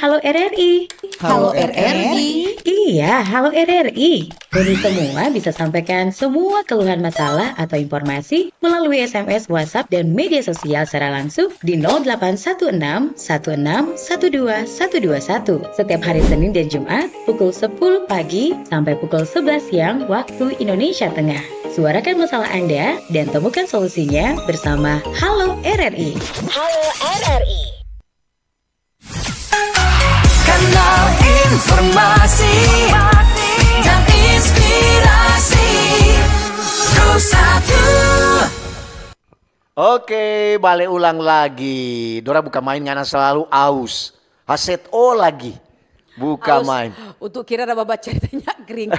Halo R R I. Halo R R I. Iya, halo R R I. Ngoni semua bisa sampaikan semua keluhan, masalah, atau informasi melalui S M S, WhatsApp, dan media sosial secara langsung di nol delapan satu enam satu enam satu dua satu dua satu setiap hari Senin dan Jumat pukul sepuluh pagi sampai pukul sebelas siang waktu Indonesia Tengah. Suarakan masalah Anda dan temukan solusinya bersama Halo R R I. Halo R R I. Kanal informasi dan inspirasi. Pro satu. Oke, bale ulang lagi. Dora bukan main, ngana selalu aus. Haset o lagi. Buka main. Untuk kira ada babaca ceritanya kering.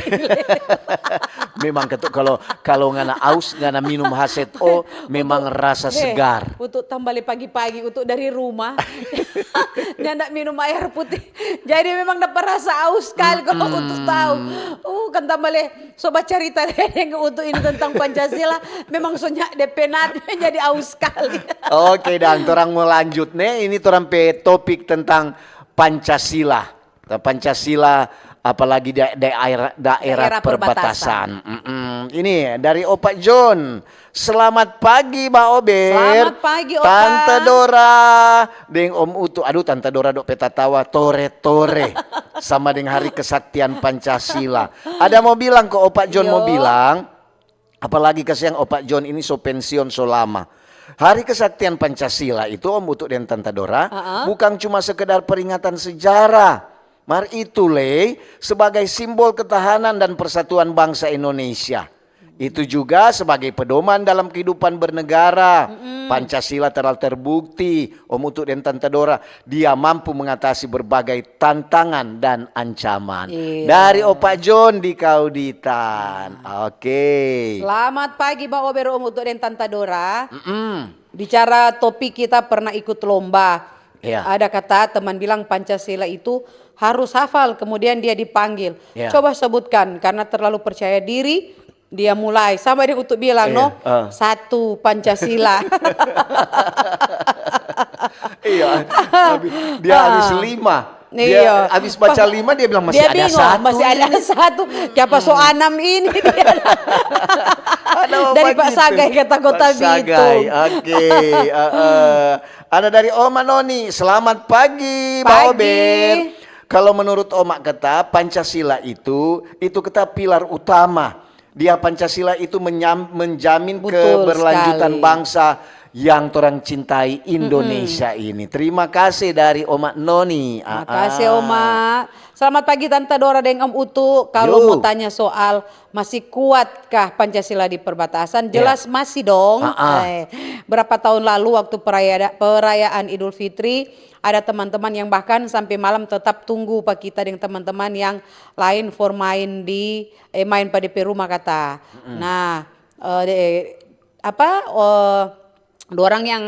Memang ketuk kalau kalau ngana aus, ngana minum H Z O, memang rasa segar. Untuk tambah le pagi-pagi, untuk dari rumah. Nyanda minum air putih. Jadi memang dapat rasa aus sekali kalau untuk tahu. Oh, kan tambah le so bacarita deng untuk ini tentang Pancasila. Memang so nya de penat jadi aus sekali. Oke, dan torang mo lanjut ne. Ini torang pe topik tentang Pancasila. Pancasila, apalagi daerah, daerah perbatasan. Ini dari Opa John. Selamat pagi, Ba Ober. Selamat pagi, Opa. Tante Dora deng Om Utu. Aduh, Tante Dora dok pe tatawa tore-tore sama deng Hari Kesaktian Pancasila. Ada mo bilang ko Opa John, mo bilang, apalagi kasiang Opa John ini so pensiun so lama. Hari Kesaktian Pancasila itu, Om Utu deng Tante Dora, bukan cuma sekedar peringatan sejarah, mar itu lei sebagai simbol ketahanan dan persatuan bangsa Indonesia. Itu juga sebagai pedoman dalam kehidupan bernegara. Pancasila telah terbukti, Om Utu deng Tante Dora, dia mampu mengatasi berbagai tantangan dan ancaman. Dari Opa John di Kauditan. Oke. Selamat pagi, Ba Ober, Om Utu deng Tante Dora. Bicara topik, kita pernah ikut lomba. Ada kata teman bilang Pancasila itu harus hafal, kemudian dia dipanggil. Coba sebutkan, karena terlalu percaya diri, dia mulai. Sama deng Utu bilang, no? Satu, Pancasila. Iya, dia habis lima. Dia habis baca lima, dia bilang, "Masih ada satu." Masih ada satu. Kiapa so anam ini? Dari Pak Sagai, kata Kota Bitung. Oke. Ada dari Oma Noni, "Selamat pagi, Ba Ober. Kalau menurut Oma kata, Pancasila itu, itu kata pilar utama. Dia Pancasila itu menjamin keberlanjutan bangsa yang torang cintai, Indonesia ini." Terima kasih dari Oma Noni. Makasih, Oma. Selamat pagi, Tante Dora deng Om Utu. Kalau mau tanya soal masih kuatkah Pancasila di perbatasan? Jelas masih dong. Berapa tahun lalu waktu perayaan Idul Fitri, ada teman-teman yang bahkan sampe malam tetap tunggu pa kita deng teman-teman yang lain for main di, eh, main pa de pe rumah kata. Nah, eh, de, apa, eh, dorang yang,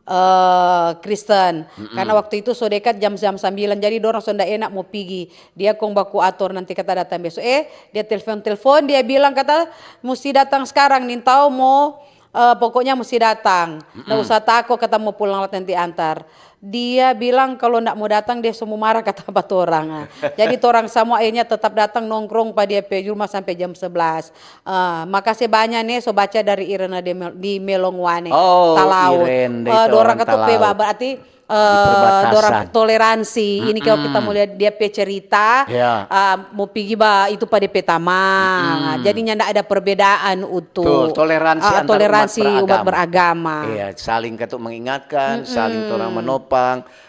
eh, Kristen. Karena waktu itu so dekat jam, jam sambilan, jadi dorang so nda enak mo pigi. Dia kong baku ator nanti kata datang beso. Eh, dia telfon-telfon, dia bilang kata, "Musti datang skarang, nintau mo, eh, pokoknya musti datang. Nda usah tako kata mo pulang lat nanti antar." Dia bilang kalu nda mo datang, dia so mo mara kata pa torang. Ah, jadi torang samua akhirnya tetap datang nongkrong pa dia pe rumah sampe jam sebelas. Ah, makase banya ne, so baca dari Irena di Mel-, di Melongwane, Talaut. Irene, eh, dorang katu pe ba-, berarti, eh, dorang toleransi. Ini kalau kita mo lia dia pe cerita, ah, mo pigi ba itu pa de pe tamang. Ah, jadi nyanda ada perbedaan, Utu. Betul, toleransi antar umat beragama. Iya, saling katu mengingatkan, saling torang menopang.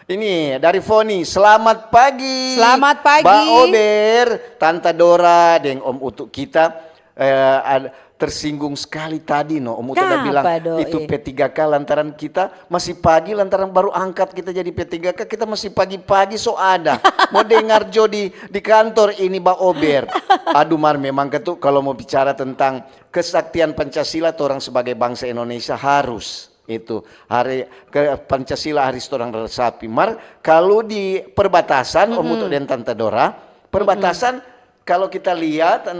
Ini dari Foni, "Selamat pagi, Ba Ober, Tanta Dora, deng Om Utu kita." Eh, tersinggung sekali tadi, no, Om Utu ada bilang, "Itu P tiga K lantaran kita masih pagi, lantaran baru angkat kita jadi P tiga K, kita masih pagi-pagi so ada. Mo dengar jo di, di kantor ini, Ba Ober." Aduh, mar memang katu kalau mo bicara tentang kesaktian Pancasila, torang sebagai bangsa Indonesia harus itu hari ke Pancasila harus torang resapi. Mar kalu di perbatasan, Om Utu deng Tanta Dora, perbatasan kalau kita lihat,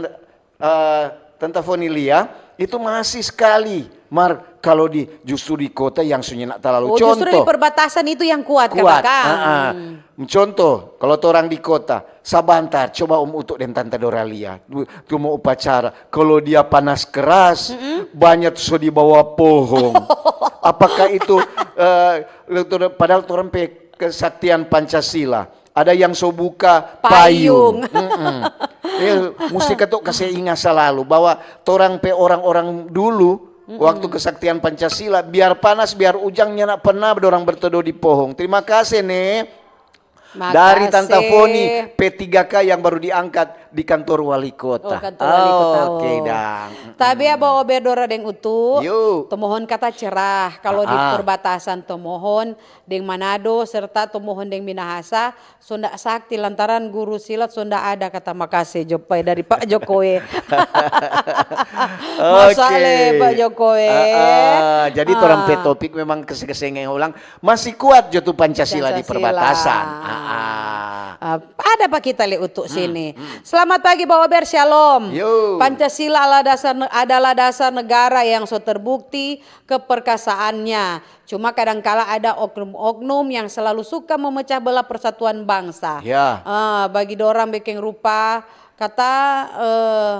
eh, Tanta Foni lia, itu masih sekali. Mar kalu di, justru di kota yang so nyanda talalu. Oh, justru di perbatasan itu yang kuat, kata Kang. Contoh, kalu torang di kota, sabantar, coba Om Utu deng Tanta Dora lia. Tu mo upacara, kalu dia panas keras, banya tu so di bawa pohong. Apakah itu, eh, padahal torang pe kesaktian Pancasila, ada yang so buka payung. Payung. Musti katu kase inga salalu bahwa torang pe orang-orang dulu, waktu kesaktian Pancasila, biar panas, biar ujang, nyanda perna dorang berteduh di pohong. Terima kase ne. Dari Tanta Foni, P tiga K yang baru diangkat di kantor wali kota. Oh, kantor wali kota, oh. Oke, dang. Tapi Aba Ober, Dora deng Utu, tu mohon kata cerah. Kalau di perbatasan Tomohon deng Manado, serta Tomohon deng Minahasa, sonda sakti lantaran guru silat sonda ada, kata makase jo pa dari Pak Jokowi. Masa le, Pak Jokowi? Ah, ah, jadi torang pe topik memang kese-kese ngeng ulang, masih kuat jo tu Pancasila di perbatasan. Ah, ah. Ah, ada pa kita le Utu sini. Selamat pagi, Ba Ober, shalom. Yo. Pancasila adalah dasar ne-, adalah dasar negara yang so terbukti keperkasaannya. Cuma kadangkala ada oknum-oknum yang selalu suka memecah belah persatuan bangsa. Ya. Ah, bagi dorang beking rupa, kata, eh,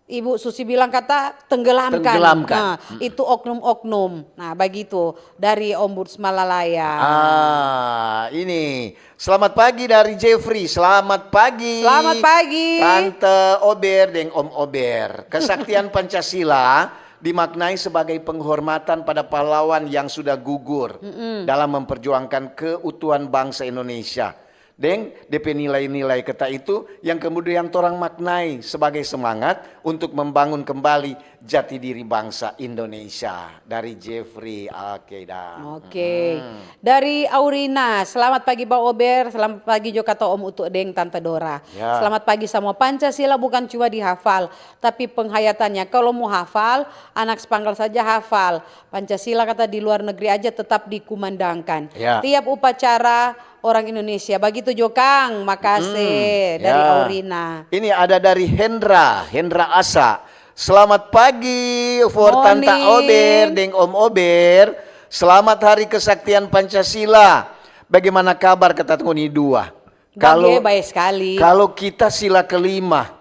Ibu Susi bilang kata tenggelamkan. Tenggelamkan. Nah, itu oknum-oknum. Nah, bagitu dari Ombudsman Malaya. Ah, ini. Selamat pagi dari Jeffrey. Selamat pagi. Selamat pagi. Tante Ober deng Om Ober. Kesaktian Pancasila dimaknai sebagai penghormatan pada pahlawan yang sudah gugur dalam memperjuangkan keutuhan bangsa Indonesia. Deng de pe nilai-nilai kata itu yang kemudian torang maknai sebagai semangat untuk membangun kembali jati diri bangsa Indonesia. Dari Jeffrey. Oke, dah. Oke. Dari Aurina, selamat pagi Ba Ober, selamat pagi jo kata Om Utu deng Tante Dora. Ya. Selamat pagi samua. Pancasila bukan cuma dihafal, tapi penghayatannya. Kalau mau hafal, anak Spanggal saja hafal. Pancasila kata di luar negeri aja tetap dikumandangkan. Ya. Tiap upacara orang Indonesia. Bagitu jo, Kang. Makase dari Aurina. Ini ada dari Hendra, Hendra Asa. Selamat pagi for Tanta Ober deng Om Ober. Selamat Hari Kesaktian Pancasila. Bagaimana kabar kata ngoni dua? Bae, bae skali. Kalau kita sila kelima,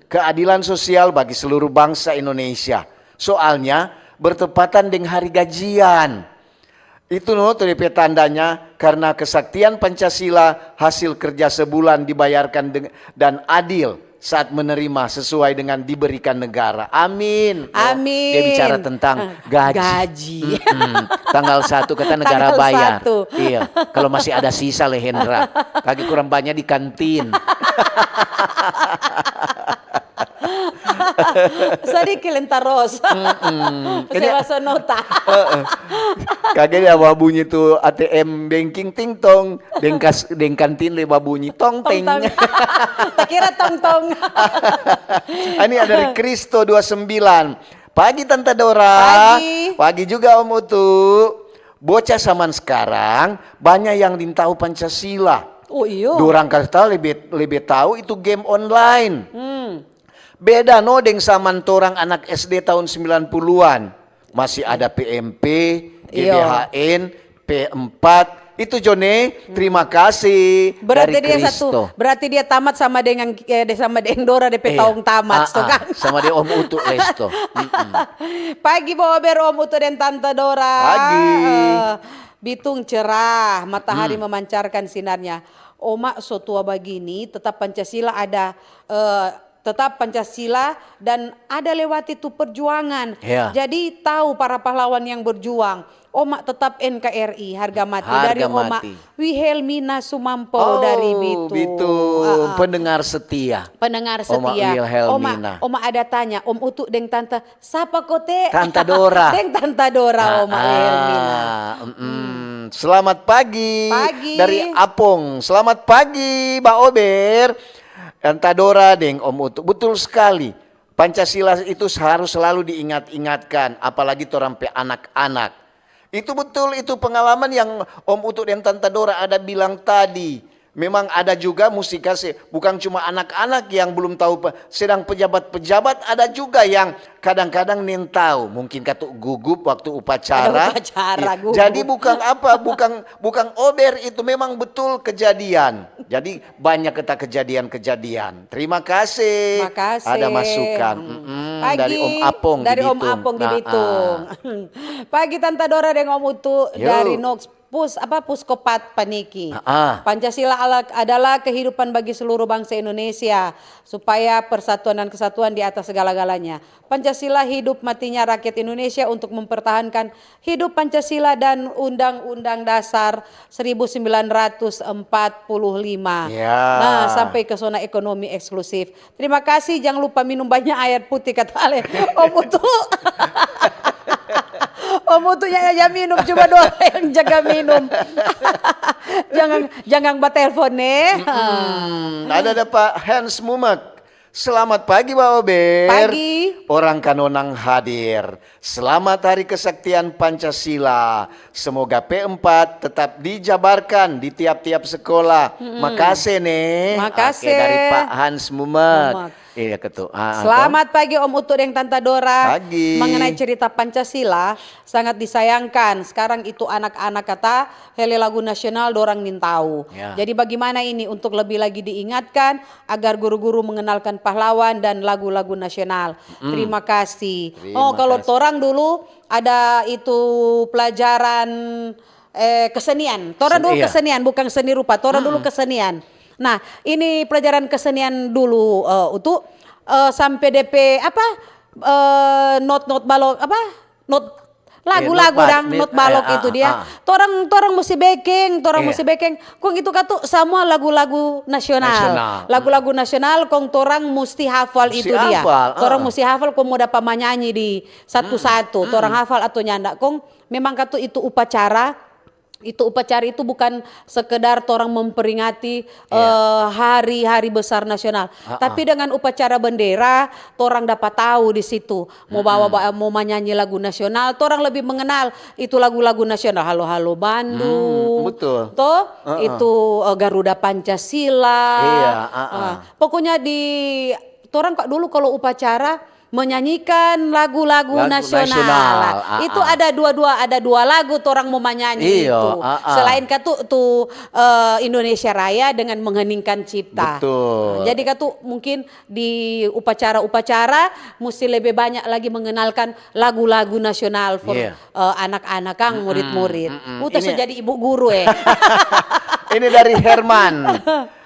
keadilan sosial bagi seluruh bangsa Indonesia. Soalnya bertepatan deng hari gajian. Itu no tu de pe tandanya, karena kesaktian Pancasila, hasil kerja sebulan dibayarkan deng-, dan adil saat menerima sesuai dengan diberikan negara. Amin. Oh, dia bicara tentang gaji. Gaji. Tanggal satu kata negara bayar. Iya, kalau masih ada sisa le Hendra. Kage kurang banyak di kantin. Sadiki lentaros. Sewa sonota. Kage dia babunyi tu A T M banking ting tong, deng kas-, deng kantin le babunyi tong teng. Takira tong tong. Ini ada dari Kristo dua sembilan. Pagi Tante Dora. Pagi. Pagi juga Om Utu. Bocah zaman sekarang banya yang nintau Pancasila. Oh, iyo. Dorang kata lebe, lebe tau itu game online. Beda no deng zaman torang anak S D tahun sembilan puluhan. Masih ada P M P, G B H N, P empat. Itu jo ne, terima kasih dari Kristo. Berarti dia tamat sama dengan, eh, sama deng Dora de pe taong tamat, to kan? Sama deng Om Utu Lesto. Pagi Ba Ober, Om Utu deng Tante Dora. Pagi. Eh, bitung cerah, matahari memancarkan sinarnya. Oma so tua bagini, tetap Pancasila ada, eh, tetap Pancasila dan ada lewati tu perjuangan. Ya. Jadi tahu para pahlawan yang berjuang. Oma tetap N K R I, harga mati. Harga mati. Dari Oma Wihelmina Sumampo dari Bitung. Bitung. Pendengar setia. Pendengar setia. Oma Wihelmina. Oma, Oma ada tanya, Om Utu deng Tante, sapa kote? Tante Dora. Deng Tante Dora, Oma Wihelmina. Selamat pagi. Pagi. Dari Apong. Selamat pagi, Ba Ober. Tante Dora deng Om Utu. Betul sekali. Pancasila itu harus selalu diingat-ingatkan, apalagi torang pe anak-anak. Itu betul, itu pengalaman yang Om Utu deng Tante Dora ada bilang tadi. Memang ada juga musti kase, bukan cuma anak-anak yang belum tahu pe-, sedang pejabat-pejabat ada juga yang kadang-kadang nintau, mungkin katu gugup waktu upacara. Ada upacara, gugup. Jadi bukan apa, bukan, bukan ober itu, memang betul kejadian. Jadi banyak kita kejadian-kejadian. Terima kasih. Makasih. Ada masukan. Pagi, dari Om Apong di Bitung. Pagi Tanta Dora deng Om Utu dari Knox Pus apa, Puskopat Paniki. Ah, ah. Pancasila ala- adalah kehidupan bagi seluruh bangsa Indonesia, supaya persatuan dan kesatuan di atas segala-galanya. Pancasila hidup matinya rakyat Indonesia untuk mempertahankan hidup Pancasila dan Undang-Undang Dasar seribu sembilan ratus empat puluh lima. Ya. Nah, sampai ke zona ekonomi eksklusif. Terima kasih, jangan lupa minum banyak air putih, kata ale Om Utu. Om Utu nya ja minum, cuma dua yang jaga minum. Jangan, jangan batelfon ne. Hmm, ada ada Pak Hans Mumek. Selamat pagi, Ba Ober. Pagi. Orang Kanonang hadir. Selamat Hari Kesaktian Pancasila. Semoga P empat tetap dijabarkan di tiap-tiap sekolah. Makase ne. Makase. Oke, dari Pak Hans Mumek. Mumek. Iya, ketua. Ah, Selamat pagi Om Utu deng Tanta Dora. Pagi. Mengenai cerita Pancasila, sangat disayangkan sekarang itu anak-anak kata hele lagu nasional dorang nintau. Ya. Jadi bagaimana ini untuk lebih lagi diingatkan agar guru-guru mengenalkan pahlawan dan lagu-lagu nasional. Terima kasih. Terima Oh, kalau kasih. Torang dulu ada itu pelajaran eh, kesenian. Torang Sen- dulu iya. kesenian, bukan seni rupa. Torang dulu kesenian. Nah, ini pelajaran kesenian dulu eh, Utu eh, sampai depe apa eh, not-not balok apa not lagu-lagu not ba- dang ni- not balok eh, ah, itu dia. ah. Torang torang musti bekeng, torang Iya. musti bekeng. Kong itu katu semua lagu-lagu nasional. Nasional. Lagu-lagu nasional kong torang musti hafal Musti itu dia. hafal, ah. Torang musti hafal kong mo dapa manyanyi di satu-satu. Torang hafal atau nyanda kong memang katu itu upacara itu upacara itu bukan sekedar torang memperingati eh, hari-hari besar nasional, tapi dengan upacara bendera torang dapat tahu di situ mau bawa ba- mau manyanyi lagu nasional, torang lebih mengenal itu lagu-lagu nasional, Halo Halo Bandung, Hmm, betul. Toh itu eh, Garuda Pancasila. Iya, ah, ah. Eh, pokoknya di torang kok dulu kalau upacara menyanyikan lagu-lagu Lagu nasional. nasional, ah, Itu ah. Ada dua-dua, ada dua lagu torang mau manyanyi Iyo, itu. ah, ah. Selain katu tu eh, Indonesia Raya dengan mengheningkan cipta. Betul. Jadi katu mungkin di upacara-upacara mesti lebih banyak lagi mengenalkan lagu-lagu nasional for Iya. eh, anak-anak kang murid-murid. mm-mm. Uta so Ini- jadi ibu guru eh. Ini dari Herman.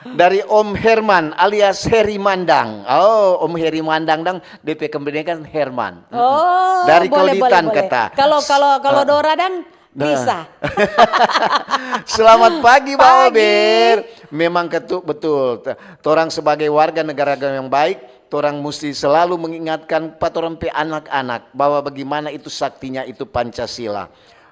Dari Om Herman alias Heri Mandang. Oh, Om Heri Mandang dang, D P kemudian kan Herman. Oh, Dari boleh, Kauditan boleh, boleh. kata. Kalau kalau kalau Ah. Dora dang Nah. bisa. Selamat pagi, Ba Pagi. Ober. Memang ketuk betul. T- Torang sebagai warga negara yang baik, torang musti selalu mengingatkan pa torang pe anak-anak bahwa bagaimana itu saktinya itu Pancasila.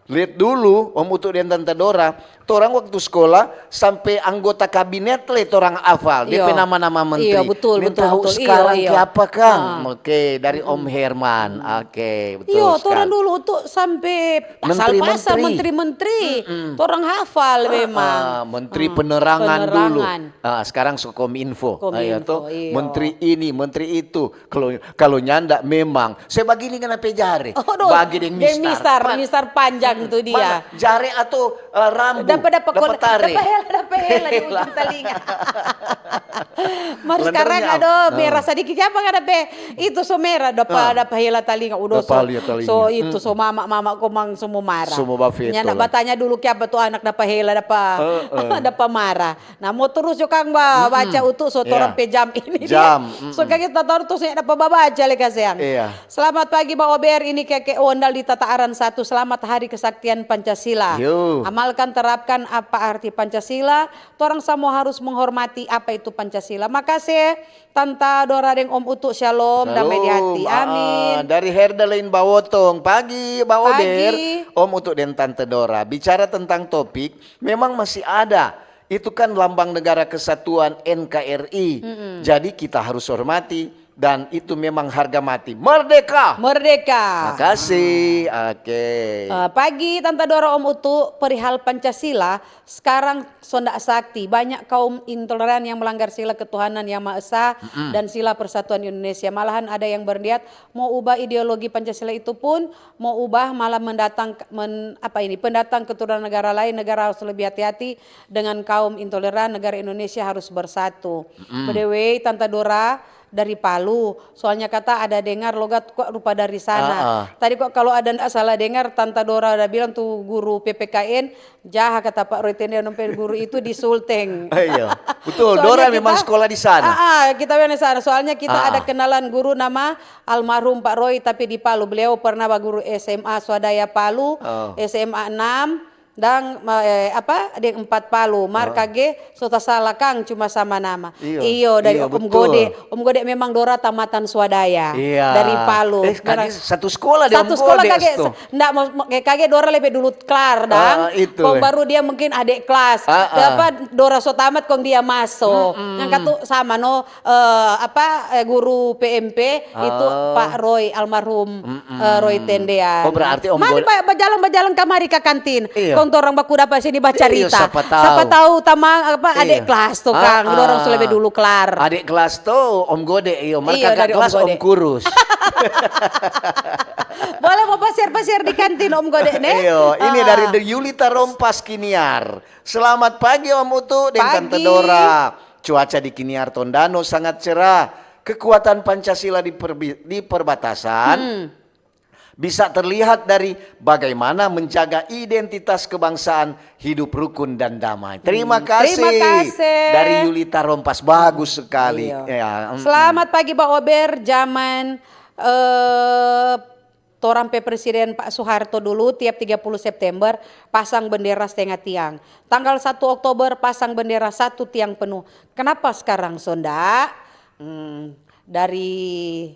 Lihat dulu, Om Utu dan Tante Dora, torang waktu sekolah sampe anggota kabinet le torang hafal. Dia Iyo. pe nama-nama menteri. Iyo, betul, Neng betul, tahu betul. sekarang Iyo, iyo. kiapa, Kang? Ah. Oke, dari Om Herman. Oke, betul Iyo, sekali. Torang dulu tu sampe pasal-pasal Menteri-menteri. Menteri-menteri. Torang hafal memang. Ah, menteri penerangan, dulu. Penerangan. Ah, sekarang so Kominfo. Kominfo, Ah, iya toh? Iyo. Menteri ini, menteri itu. Kalau kalau nyanda memang, saya bagini ngana pe jare. Aduh, Bagi deng deng mistar. mistar, Mana- mistar panjang tu dia. Mana? Jare atau eh, rambu? Dapa dapa kol- Tare. Dapa hela, dapa hela di ujung talinga. Mar Lendernya sekarang apa? Aduh, Ah. merah sadiki kiapa kada pe? Itu so merah dapa Ah. dapa hela talinga udah Dapa hela talinga. So itu so mama mama komang so mo marah. So mo bafeto Nyanda lah. Batanya dulu kiapa tu anak dapa hela dapa Heeh. dapa marah. Nah, mo terus jo kang ba baca utu so Iya. torang pe jam ini. Jam, So kage tator tu so nyanda pa babaca le kaseang. Iya. Selamat pagi Ba Ober, ini Keke Wondal di Tataaran satu. Selamat Hari Kesaktian Pancasila. Yo. Amalkan terapkan apa arti Pancasila. Torang samua harus menghormati apa itu Pancasila. Makase Tanta Dora deng Om Utu, shalom, damai di hati. Shalom. Ah, Amin. Dari Herda Lain Bawotong. Pagi, Ba Ober. Pagi. Om Utu dan Tante Dora. Bicara tentang topik, memang masih ada. Itu kan lambang negara kesatuan N K R I. Jadi kita harus hormati dan itu memang harga mati. Merdeka! Merdeka. Makasih. Oke. Eh, pagi Tanta Dora, Om Utu, perihal Pancasila, sekarang so nda sakti. Banyak kaum intoleran yang melanggar sila ketuhanan yang Maha Esa dan sila persatuan Indonesia. Malahan ada yang berniat mau ubah ideologi Pancasila itu pun, mau ubah malah mendatang men- apa ini, pendatang keturunan negara lain, negara harus lebih hati-hati dengan kaum intoleran, negara Indonesia harus bersatu. By the way, Tanta Dora, Dari Palu, soalnya kata ada dengar logat kok rupa dari sana. Ah, ah. Tadi kok kalau ada ndak salah dengar, Tanta Dora ada bilang tu guru P P K N, jaha kata Pak Roy Tende, dong pe guru itu di Sulteng. Iya, betul. Soalnya Dora kita memang sekolah di sana. Ah, ah, kita memang di sana. Soalnya kita Ah, ada ah. kenalan guru nama almarhum Pak Roy, tapi di Palu. Beliau pernah baguru S M A Swadaya Palu, Oh. S M A enam, dang, ma-, eh, apa, deng empat Palu. Mar Ah. kage, so tasala kang, cuma sama nama. Iyo. Iyo, dari Iyo, Om betul. Gode. Om Gode memang Dora tamatan Swadaya. Iya. Dari Palu. Eh, kage Benar. satu sekolah deh Satu Om sekolah Gode kage, tu. se-, ndak, mau, mau, kage Dora lebe dulu klar, dang. Ah, itu. Kong baru dia mungkin adik kelas. Ah, ah. Apa, Dora so tamat, kong dia maso. Mm-mm. Yang katu sama, no, eh, apa, eh, guru P M P, itu Ah. Pak Roy, almarhum, Mm-mm. eh, Roy Tendean. Oh, berarti Om Mari Gode ba-, bajalang-bajalang kamari ka kantin. Iya. Kong torang baku dapa sini bacarita. Iya, siapa tahu. Siapa tahu tamang, apa, Iya. adik kelas tu, Ah, Kang. Dorang ah. so lebe dulu klar. Adik kelas tu, Om Gode, iyo. Mereka Iya, dari Om kelas, Om Gode. Kurus. Boleh mo pasiar-pasiar di kantin, Om Gode, ne? Iyo, ini Ah. dari The Yulita Rompas Kiniar. Selamat pagi, Om Utu deng Tante Pagi. Dora. Cuaca di Kiniar Tondano sangat cerah. Kekuatan Pancasila di perbi-, di perbatasan Hmm. bisa terlihat dari bagaimana menjaga identitas kebangsaan, hidup rukun dan damai. Terima Hmm, kasih terima kasih. dari Yulita Rompas. Bagus sekali. Iya. Ya, mm-mm. Selamat pagi, Ba Ober. Zaman, eh, torang pe presiden Pak Soeharto dulu tiap tiga puluh September pasang bendera setengah tiang. Tanggal satu Oktober pasang bendera satu tiang penuh. Kenapa sekarang so nda? Hmm, dari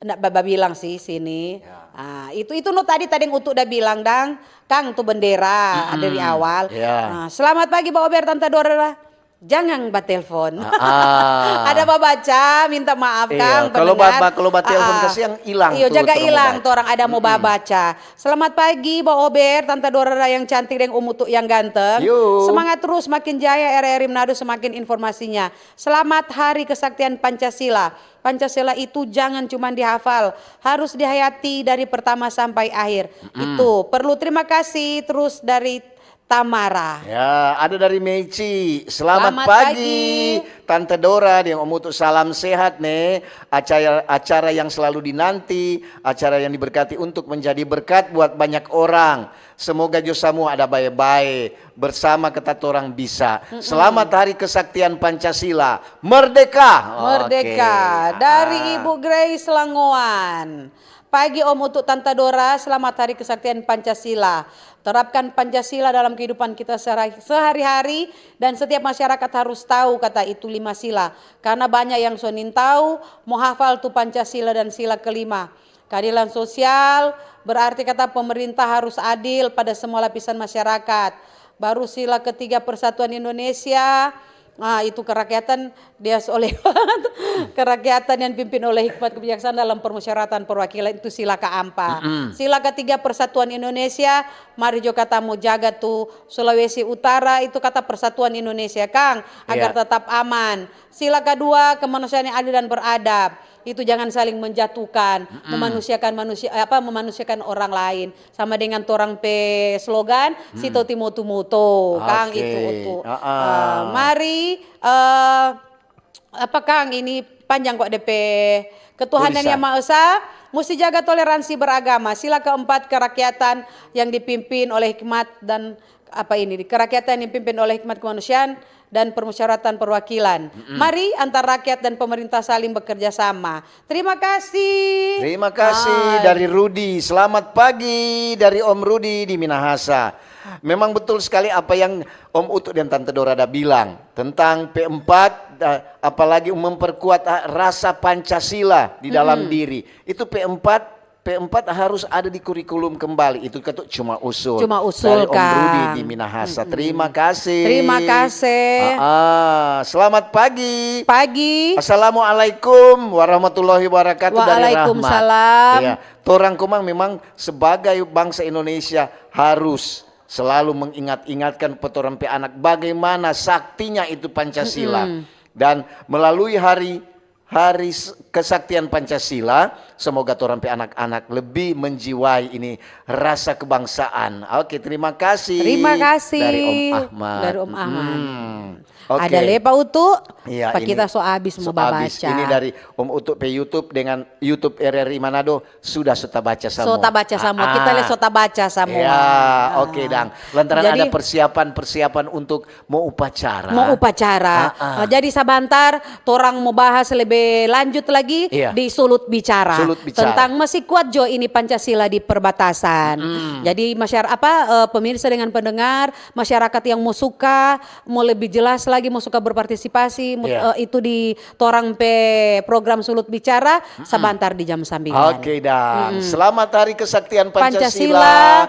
nda ba-, babilang sih sini. Ya. Ah, itu, itu no tadi, tadi yang Utu da bilang, dang, Kang, tu bendera Mm-mm. dari awal. Ya. Ah, selamat pagi, Ba Ober, Tanta Dora. Jangan batelfon. Ah, ah. Ada babaca, minta maaf, Iya, Kang, kalau ba-, pendengar. ba-, kalau batelfon Ah, ah. kasihan hilang Iyo, tuh, jaga terus mau hilang, baca. torang ada mau Mm-mm. babaca. Selamat pagi, Ba Ober, Tanta Dora yang cantik deng Om Utu yang ganteng. Yo. Semangat terus, makin jaya R R I Manado semakin informasinya. Selamat Hari Kesaktian Pancasila. Pancasila itu jangan cuma dihafal, harus dihayati dari pertama sampai akhir. Mm-mm. Itu perlu terima kasih terus dari Tamara. Ya, ada dari Meici. Selamat Selamat pagi, pagi. Tante Dora deng Om Utu, salam sehat ne. Acara, acara yang selalu dinanti, acara yang diberkati untuk menjadi berkat buat banyak orang. Semoga jo samua ada bae-bae. Bersama kita torang bisa. Mm-mm. Selamat Hari Kesaktian Pancasila. Merdeka. Merdeka. Oke. Dari Ah. Ibu Grace Langoan. Pagi Om Utu, Tanta Dora, selamat Hari Kesaktian Pancasila. Terapkan Pancasila dalam kehidupan kita sehari-, sehari-hari dan setiap masyarakat harus tahu kata itu lima sila. Karena banyak yang so nintau, mo hafal tu Pancasila dan sila kelima. Keadilan sosial, berarti kata pemerintah harus adil pada semua lapisan masyarakat. Baru sila ketiga persatuan Indonesia, ah, itu kerakyatan dia oleh kerakyatan yang pimpin oleh hikmat kebijaksanaan dalam permusyawaratan perwakilan, itu sila keempat. Mm-mm. Sila ketiga persatuan Indonesia, mari jo kata mo jaga tu Sulawesi Utara, itu kata persatuan Indonesia, Kang, agar Iya. tetap aman. Sila kedua, kemanusiaan yang adil dan beradab. Itu jangan saling menjatuhkan, Mm-mm. memanusiakan manusia, apa, memanusiakan orang lain. Sama dengan torang pe slogan, si Mm. toti motu-moto, Kang, Oke. itu Utu. Ah, ah. Eh, mari, eh, apa, Kang, ini panjang kok depe. Ketuhanan Tulisan. Yang Maha Esa, musti jaga toleransi beragama. Sila keempat, kerakyatan yang dipimpin oleh hikmat dan apa ini, di kerakyatan yang dipimpin oleh hikmat kemanusiaan dan permusyawaratan perwakilan. Mm-mm. Mari antar rakyat dan pemerintah saling bekerja sama. Terima kasih. Terima kasih Hai. dari Rudi. Selamat pagi dari Om Rudi di Minahasa. Memang betul sekali apa yang Om Utu dan Tante Dora ada bilang tentang P empat, da-, apalagi memperkuat, ah, rasa Pancasila di dalam Mm-mm. diri. Itu P empat, P empat harus ada di kurikulum kembali. Itu kata cuma usul. Cuma usul, Dari Om Kang. Rudi di Minahasa. Mm-mm. Terima kasih. Terima kasih. Ah, ah. Selamat pagi. Pagi. Assalamualaikum warahmatullahi wabarakatuh dari Rahmat. Waalaikumsalam. Iya. Torang komang memang sebagai bangsa Indonesia harus selalu mengingat-ingatkan pa torang pe anak bagaimana saktinya itu Pancasila. Mm-mm. Dan melalui hari, hari s-, kesaktian Pancasila, semoga torang pe anak-anak lebih menjiwai ini rasa kebangsaan. Oke, terima kasih. Terima kasih. Dari Om Ahmad. Dari Om Ahmad. Hmm. Oke. Ada lei pa Utu, Iya, pa ini kita so abis mo so abis. babaca. Ini dari Om Utu pe YouTube dengan YouTube R R I Manado sudah so ta baca samua. So ta baca samua. Kita lei so ta baca samua. Ya, Ah. oke dang. Lantaran Jadi, ada persiapan-persiapan untuk mau upacara. Mau upacara. Ah, ah. Ah, jadi sabantar torang mo bahas lebe lanjut lagi Iya. di Sulut Bicara. Sulut Bicara. Tentang masih kuat jo ini Pancasila di perbatasan. Jadi masyarakat apa eh, pemirsa dengan pendengar, masyarakat yang mau suka, mau lebih jelas lagi, mau suka berpartisipasi, mau, Iya. eh, itu di torang pe program Sulut Bicara sabantar di jam sambilan. Oke dang. Selamat Hari Kesaktian Pancasila,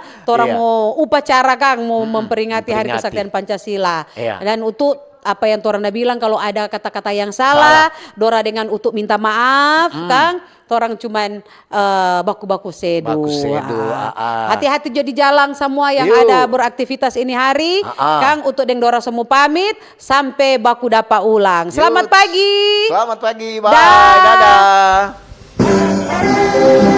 Pancasila. torang Iya. mau upacara kang, mau memperingati Hari memperingati. Kesaktian Pancasila. Iya. Dan Utu apa yang torang da bilang kalau ada kata-kata yang salah, Dora dengan Utu minta maaf, kang. Torang cuman eh, baku-baku sedu. Baku sedu, Ah. ah, ah. Hati-hati jo di jalang samua yang Yo. ada beraktivitas ini hari. Ah, ah. Kang Utu deng Dora so mo pamit, sampe baku dapa ulang. Selamat Yuts. Pagi. Selamat pagi. Bye. Dah. Dadah.